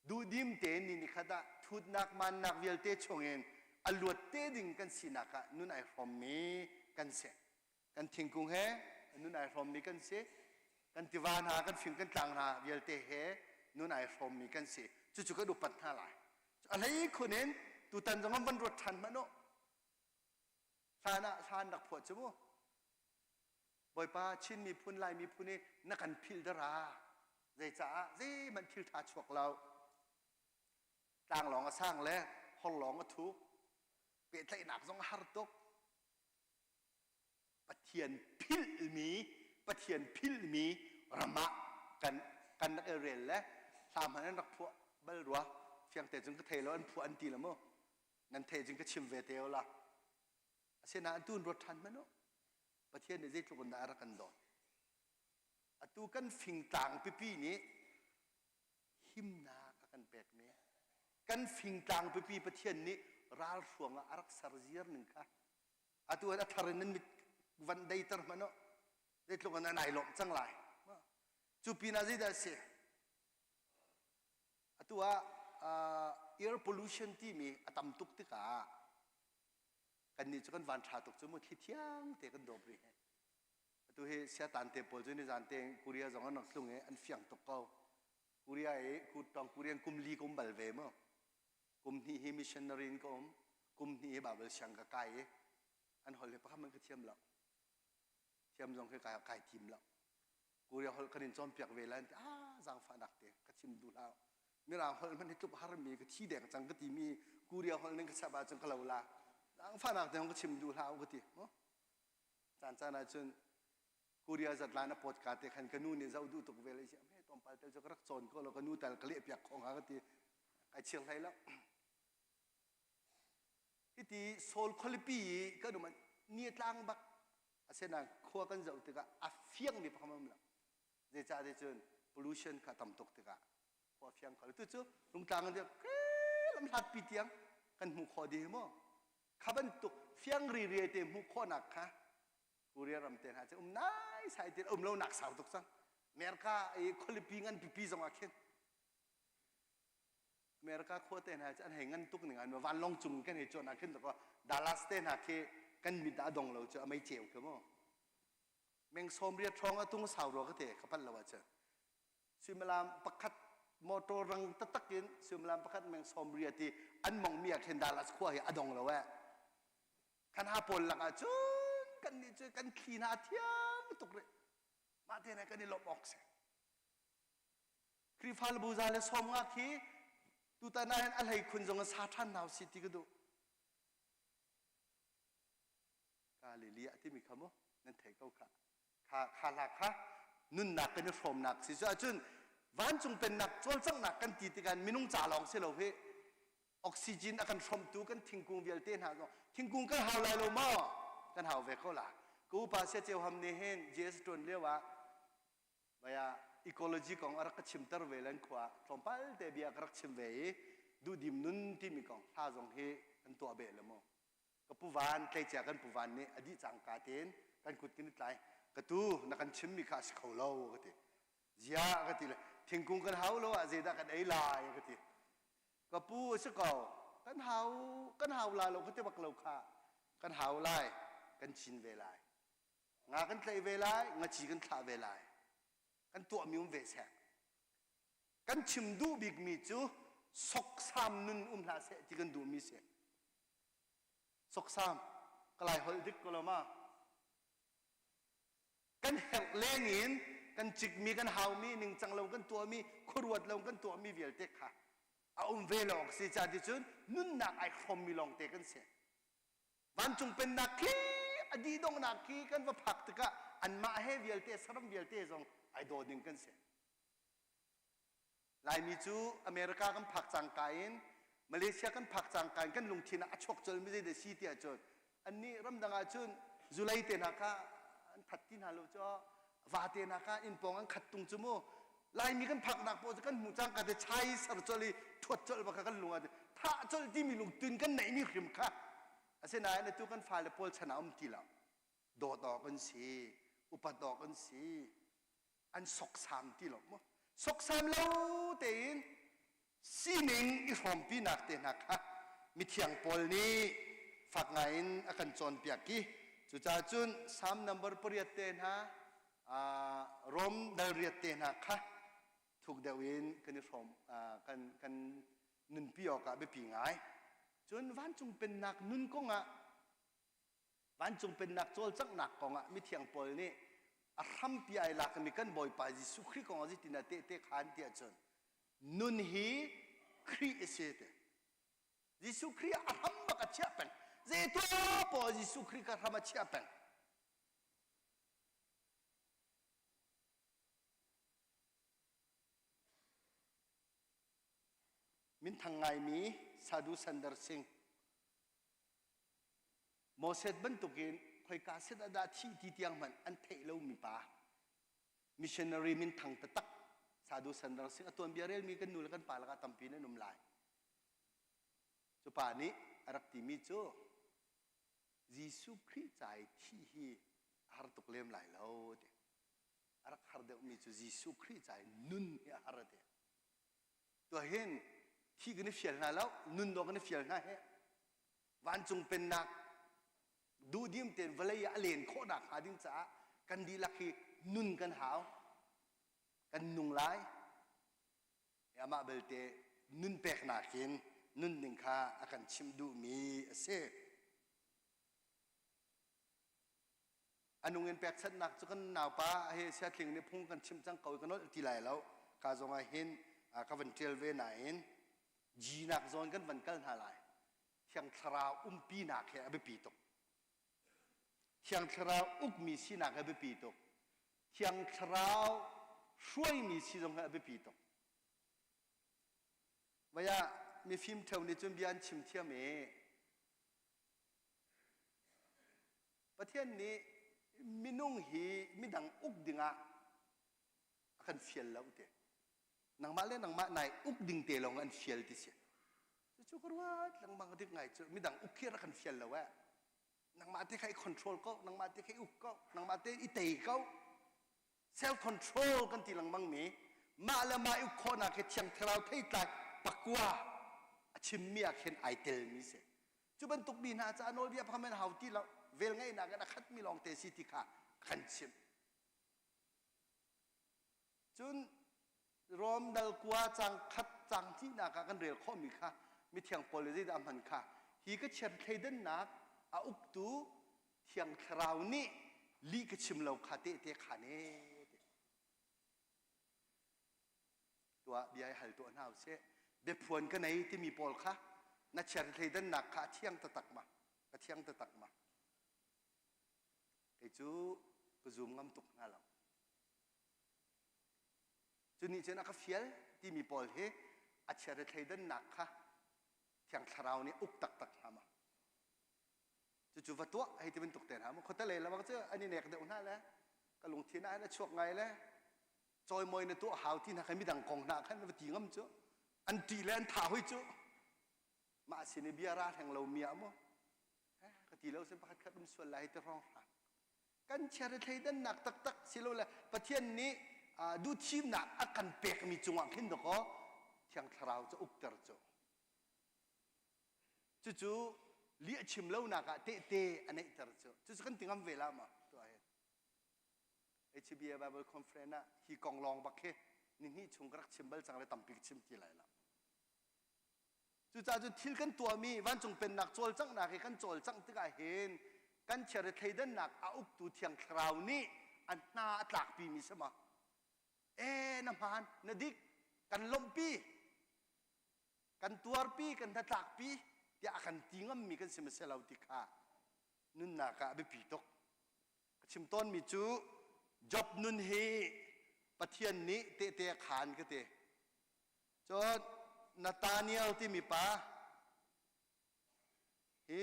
duhdim tein ni nikhat ah thutnak mannak vialte chungin a luat te ding kan sinak ah nun ai hrawmmi kan si kan thingkung he nun ai hrawmmi kan si kan tiva hna kan fing kan tlang hna vialte he nun ai hrawmmi kan si cucu kan upat hna lai a hlei khun in tutan zong an van ruat ṭhan hmanh u hlan ah hlan rak phuah cu mu Bawipa Chin miphun Lai miphun hi na kan philh dara zeicaah zeihmanh thil ṭha chuak lo tlanglawng a sang le horlawng a thuk pehtlaihnak zong a har tuk Pathian philhmi Pathian philhmi ram ah kan kan rak i rel le hla hmanh an rak phuah bal rua fiangte cun ka thei lo an phuah an ti lo mu nan thei cun ka chim ve te la Asinain tu in ruat ṭhan hmanh u. Pathian nih zeitluk in dah a rak kan dawt. Atu kan fingtlang pipi nih himnak a kan pekmi kan fingtlang pipi Pathian nih ralhruang ah a rak ser ziar ning kha atu a thar in nan mit van deiter hmanh u zeitluk in an ai lawmh cang lai cu pinah zeidah a si atu ah air pollution timi a tam tuk tikah kannih cu kan van ṭha tuk cu mu thli thiang te kan dawp rih atu hi siatan te pawl cu nizan te Korea zong an rak tlung i an fiang tuk ko Korea i tong Korean kum li ka um bal ve mu kum hnih hi missionary in ka um kum hnih hi Bible siang ka kai i an holh hi pakhat man ka thiam lo thiam zong khi kai kai tim lo Korea holh kan in cawnpiak ve lai an ti ah zaangfahnak te ka chim duh hlah Mirang holh hmanh hi tluk harmi ka thi deng cang ka timi Korea holh ning ka chap ahcun ka lo la zaangfahnak te hong ka chim duh hlah ka ti caan caan ahcun Korea zatlan a pawt ka te khan ka nu nih zoh duh tuk ve le si he tlawmpal tel cu ka rak cawn ko lo ka nu tal ka leh piak kho hnga ka ti kai chir hlei lo. Hiti Seoul khualipi i kan um ni tlang bak asinain khua kan zoh tikah a fiangmi pakhat um lo. Zeicah ti cun pollution kha tam tuk tikah khua fiang kho lo. Tu cu Rungtlang in lam hlatpi tiang kan hmuh khawh dih maw? Kha bantuk fiang ririai te hmuh khawhnak kha Korea ram te hna cu um nai sai ti um lo nak sau tuk cang. America i khualipi ngan pipi zong ah khin America khua te hna cu an hei ngan tuk ning an vanlawng cung kan hei cuan ah khin Dallas te hna khi kan mit ah dong lo cu a mei ceu khi mu meng sawm riat hrawng a tung sau rua ka te ka pal lo ahcun suimilam pakhat motor rang taktak in suimilam pakhat meng sawm riat i an mong mi ah khin Dallas khua hi a dong lo eh kan ha pawl lak ah cun kan nih cu kan thli hna thiang tuk rih mah te kan i lawmh awk si Khrihfabu za le 50 khi tutan ah hin a hlei khun zong in sa ṭhan hna usih ti ka duh. Galilee ah timi kha mu nan thei ko kha. Kha kha hla kha nunnak kan i hrawmnak si cu ahcun vancung pennak cawlcanghnak kan ti tikah minung ca lawng si lo hi oxygen a kan hrawmtu kan thingkung vialte hna zong thingkung kan hau lai lo maw kan hau ve ko la ka upa sia ceu ham nih hin JS ṭuan lio ah Vaya ecology kong a rak ka chimter ve len khua tlawmpal te bia ka rak chim ve i duhdim nun timi kong hla zong hi kan tuah beh le mu ka pu van tleicia kan pu van nih a dih cangka tein kan kut kan i tlai ka tu na kan chimmi kha a si kho lo ka ti zia ka ti le thingkung kan hau lo ah zeidah kan ei lai ka ti ka pu a si ko kan hau kan hau la lo ka ti bak lo kha kan hau lai kan chin ve lai Nga kan tlaih ve lai, ngaci kan thlah ve lai. Kan tuahmi um ve seh. Kan chim duh bikmi cu soksam nun um hlah seh ti kan duhmi si. Soksam, ka lai holh dik ko lo ma? Kan herh leng in kan cikmi, kan haumi, ningcang lo kan tuahmi, khuaruat lo kan tuahmi vialte kha a um ve lawng si ca ti cun nunnak ai hrawmmi lawngte kan si. Vancung pennak khi a dih donghnak khi kan va phak tikah anmah he vialte saram vialte zong ai daw ding kan si. Laimi cu America kan phak cangka in Malaysia kan phak cangka in kan lungthin ah a chuak colmi zeidah si ti ahcun annih ramdang ahcun zulei te hna kha an that ti hna lo cu va te hna kha inn pawng an khat tung cu mu Laimi kan phaknak paoh cu kan hmuh cangka te chai ser colh i thuat colh bak kha kan lung ah thah colh timi lungtun kan neihmi hrim kha asinain atu kan fale pawl chan ah um ti lo dawt awk an si upat awk an si an soksam ti lo mu soksam lo tein sining i hrawmpinak te hna kha mithiang pawl nih fak ngaiin a kan cawnpiak i cucaah cun Salm number pariat te hna Rom dal riat te hna kha thuk deuh in kan i hrawm kan kan nunpi awkah biapi ngai. Cun vancung pennak nun kongah vancung pennak cawlcanghnak kongah mithiang Paul nih a hrampi ai lakmi kan Bawipa Jesuh Khrih kongah zeitin dah tehte khaan tiah cun nun hi Khrih a si ti. Jesuh Khrih a hram bak a chiah peng. Zei tuah poah Jesuh Khrih kha hram a chiah peng. Minthang ngaimi Sadhu Sandar Singh Moses bantukin khoika set ah dah thih ti tiang hmanh an theih lomi pa missionary minthang taktak Sadhu Sandar Singh a tuanbia relmi kan nu le kan pa lakah tampi nan um lai. Cu pa nih a rak timi cu Jesuh Khrih ca i thih hi a har tuk lem lai lo ti. A rak har deuhmi cu Jesuh Khrih ca i nun hi a har a ti. Tuahin thi kan i fial hna lo, nun dawh kan i fial hna he. Vancung pennak duhdim tein vawlei ah a len khawhnak hnga ding caah kan dihlak hi nun kan hau. Kan nung lai. Amah belte nun peknak in nun ding kha a kan chimh duhmi a si. A nung in pekchanhnak cu kan naupa he siatling nih phung kan chimh cang ko i ka nolh ti lai lo. Ka zong ah hin ka van ṭial ve nain G-nak zawn kan van kal hna lai. Thiang Thlarau umpinak he a biapi tuk. Thiang Thlarau ukmi sinak he a biapi tuk. Thiang Thlarau hruaimi si zong he a biapi tuk. Vaya mifim ṭheo nih cun bia an chim thiam i. Pathian nih minung hi midang uk dingah a kan fial lo te. Nangmah le nangmah nai uk ding te lawng an fial ti si. Cucu ka ruat lengmang dik ngai cu midang uk khi rak kan fial lo eh. Nangmah te kha i control ko, nangmah te kha i uk ko, nangmah te i tei ko. Self control kan ti lengmang mi mah le mah i uk khawhnak hi thiang thlarau theitlai pakua a chimmi ah khin ai telmi si. Cu bantuk mi hna caah nawlbia pham in hau ti lo, velngeihnak in a khatmi lawngte si ti kha a kan chimh. Cun Rom dal kua cang khat cang hnihnak ah kan rel khawhmi kha mithiang Paul nih zeidah a hman kha hi ka chiat thleidannak a uktu Thiang Thlarau nih lih ka chim lo kha tehte khaan e ti. Tuah bia i hal tuah hna usih. Biaphuan ka nei timi pawl kha na chiat thleidannak kha a thiang taktak ma? A thiang taktak ma? Kei cu ka zum ngam tuk hna lo. Cu nih cun a ka fial timi pawl hi a chiat thleidannak kha Thiang Thlarau nih uk taktak hna ma? Cucu va tuah hei ti bantuk te hna mu khuate lei lawang cu an i nek deuh hna le ka lungthin ah hin a chuak ngai le cawimawi na tuah hau ti hna khan midang kong hna khan va ti ngam cu an ṭih le an tha hoi cu mah sin i bia ra hleng lo mi ah mu ka ti lo sin pakhat khat um sual lai ti hrawng hrang kan chiari thleidannak taktak silole Pathian nih duhthimnak a kan pekmi cungah khin dakaw Thiang Thlarau cu ukter cu Cucu lih a chim lonak ah tehte a neihter cu. Cucu kan ti ngam ve la ma tuah hin. HBA Bible Conference ah hi kong lawng bak hi nihnih chung ka rak chim bal cang le tampi ka chim ti lai lo. Cucaah cun thil kan tuahmi vancung pennak cawlcanghnak hi kan cawlcangh tikah hin kan chiari thleidannak a uktu Thiang Thlarau nih a hna a tlakpimi si ma? E na hmaan, na dik, kan lawmhpi. Kan tuarpi kan hnatlakpi tiah a kan ti ngammi kan si ma si lo ti kha nunnak ah a biapi tuk. Ka chim tawnmi cu Job nun hi Pathian nih tehte a khaan ka ti. Cun Nathaniel timi pa hi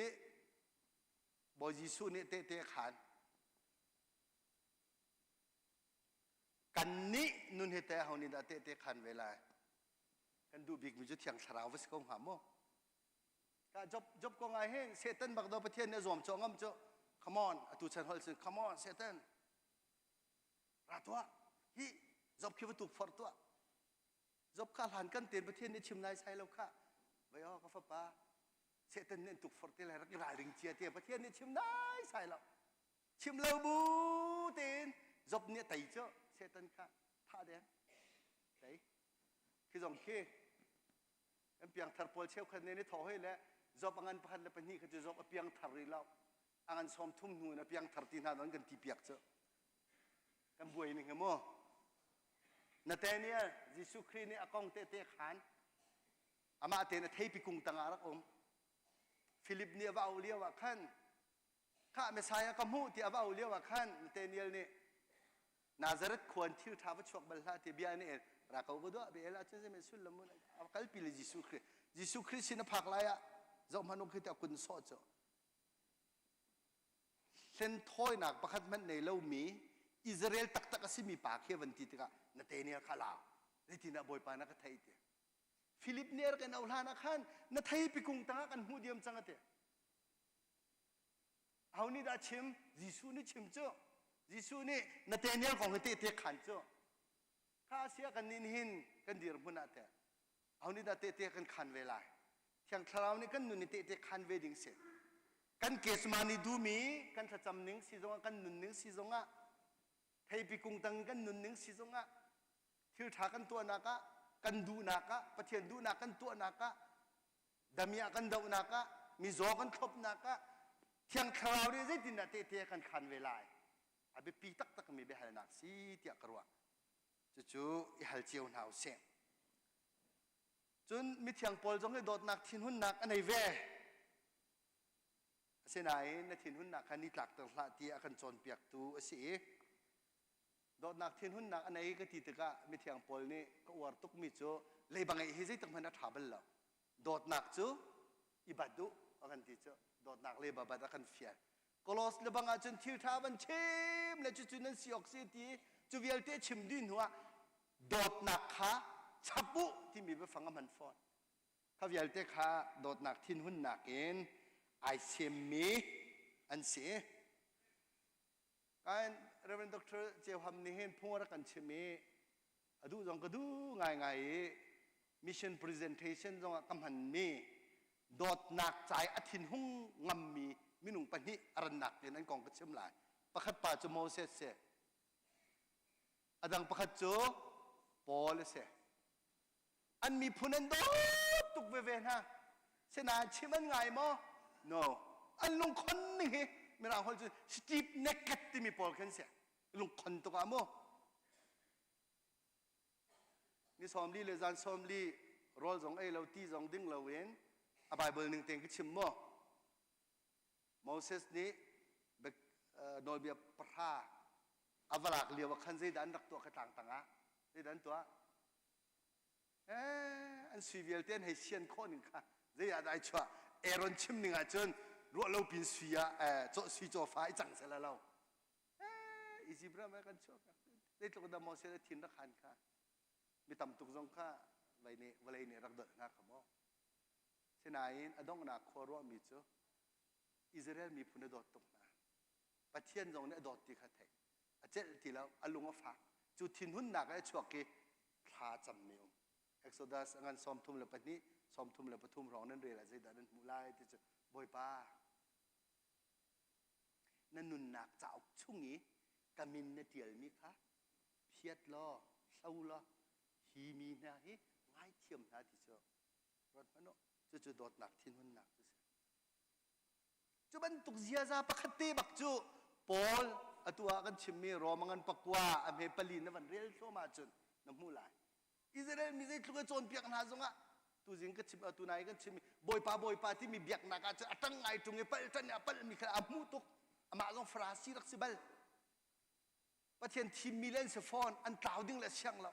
Bawi Jesuh nih tehte a khaan. Kannih nun hi teh aho nih dah tehte khaan ve lai? Kan duh bikmi cu Thiang Thlarau va si ko hnga maw? Ka Job Job kong ah hin Satan bak do Pathian nih a zuam cawh ngam cu come on atu chan holh cun come on Satan ra tuah hi Job khi va tukforh tuah Job kha hlan kan ten Pathian nih chim nai sai lo kha vai aw ka fapa Satan nih an tukforh te lai rak i ralring cia te Pathian nih chim nai sai lo chim lo bu tein Job nih a tei cu Satan kha thah deng tei khi zong khi kan piangthar pawl cheukhat nih ni thawh hoi le Job a ngan pakhat le pahnih kha cu Job a piangthar rih lo a ngan sawm thum hnu in a piangthar ti hna don kan ti piak cu kan buai ning hi mu Nathaniel Jesuh Khrih nih a kong tehte khan amah tein a theipi kung tangah rak um Philip nih a va auh lio ah khan Khah Messiah ka hmuh ti a va auh lio ah khan Nathaniel nih Nazareth khua in thil ṭha va chuak bal hlah ti bia nih ra ko va duah bia el ahcun zeihmanh sullam mun a kalpi le Jesuh Khrih Jesuh Khrih sin a phak lai ah zoh hmanh u khi ti a kun sawh cu hlenthawinak pakhat hmanh nei lomi Israel taktak a simi pa khi van ti tikah Nathaniel kha lau zeitindah Bawipa na ka theih ti Philip nih a rak in auh hlan ah khan na theipi kung tangah kan hmuh diam cang a ti Aho nih dah chim? Jesuh nih chim cu. Jesuh nih Nathaniel kong hi tehte khan cu. Kha sia kan nih nihin kan dirhmun ah teh. Aho nih dah tehte kan khan ve lai? Thiang Thlarau nih kan nun i tehte khan ve ding si. Kan kesmani dumi, kan thlacam ning si zongah, kan nun ning si zongah, theipi kung tang kan nun ning si zongah, thil ṭha kan tuahnak ah, kan duhnak ah, Pathian duhnak kan tuahnak ah, damiah kan dohnak ah mizaw kan thlopnak ah thiang thlarau nih zeitindah tehte kan khan ve lai a biapi taktak mi biahalnak si tiah ka ruah cucu i hal cio hna usih cun mithiang paul zong hi dawtnak thinhunnak a nei ve asinain na thinhunnak kha ni tlakter hlah tiah a kan cawnpiaktu a si i Dawtnak thinhunnak a nei ka ti tikah mithiang Paul nih ka uar tukmi cu leiba ngeih hi zeitik hmanh a ṭha bal lo. Dawtnak cu i bat u a kan ti cu. Dawtnak leiba bat a kan fial. Kolos le bang ahcun thil ṭha van chim le cucu nan si awk si ti cu vialte chim dih hnu ah dawtnak kha chap u timi biafang a hman fawn. Kha vialte kha dawtnak thinhunnak in ai semmi an si. Kain Reverend Dr. Ceu Ham nih hin phung a rak kan chim i a duh zong ka duh ngaingai i mission presentation zongah ka hmanmi dawtnak cai a thinhung ngammi minung pahnih a rannak tein an kong ka chim lai. Pakhat pa cu Moses si. A dang pakhat cu Paul a si. An miphun an dawt tuk veve hna. Sinain chim an ngai maw? No. An lungkhon ning hi Mirang holh cu stiff necked timi pawl khan si. Lungkhon tuk ah mu. Ni 40 le zan 40 rawl zong ei lo ti zong ding lo in a Bible ning tein ka chim mu. Moses nih nawlbia pahra a va lak lio ah khan zeidah an rak tuah kha tlang tang ah zeidah an tuah eh an sui vialte an hei sian khawh ning kha zei ah dah ai chuah Aaron chim ning ahcun ruah lo pin sui ah eh sui cawfa i cang sela lo eh Egypt ram ah kan chuak zeitluk dah Moses a thin rak han kha mi tam tuk zong kha vei nih vawlei nih rak dolh hna kha maw Sinain a donghnak khua ruahmi cu Israel miphun a dawt tuk hna. Pathian zong nih a dawt ti kha theih. A celh ti lo, a lung a fak. Cu thinhunnak a chuak i thla cammi um. Exodus a ngan 32, 33 hrawng nan rel ah zeidah nan hmuh lai ti cu Bawipa na nunnak cauk chung i ka min na ṭialmi kha phiat law hlo law hi mi hna hi ngaithiam hna ti cu Ruat hmanh u, cucu dawtnak thinhunnak cu si. Cu bantuk ziaza pakhat te bak cu Paul atu ah kan chimmi Rome ngan pakua a hme pali na van rel thluahmah ahcun na hmuh lai. Israel mi zeitluk i cawnpiak hna zongah tuzing ka chim atu nai kan chimmi Bawipa Bawipa timi biaknak ah cun a ṭang ngai ṭung i palh ṭan i a palhmi kha a hmuh tuk. Amah zong Farasi rak si bal. Pathian thimmi le an si fawn, an tlau ding le siang lo.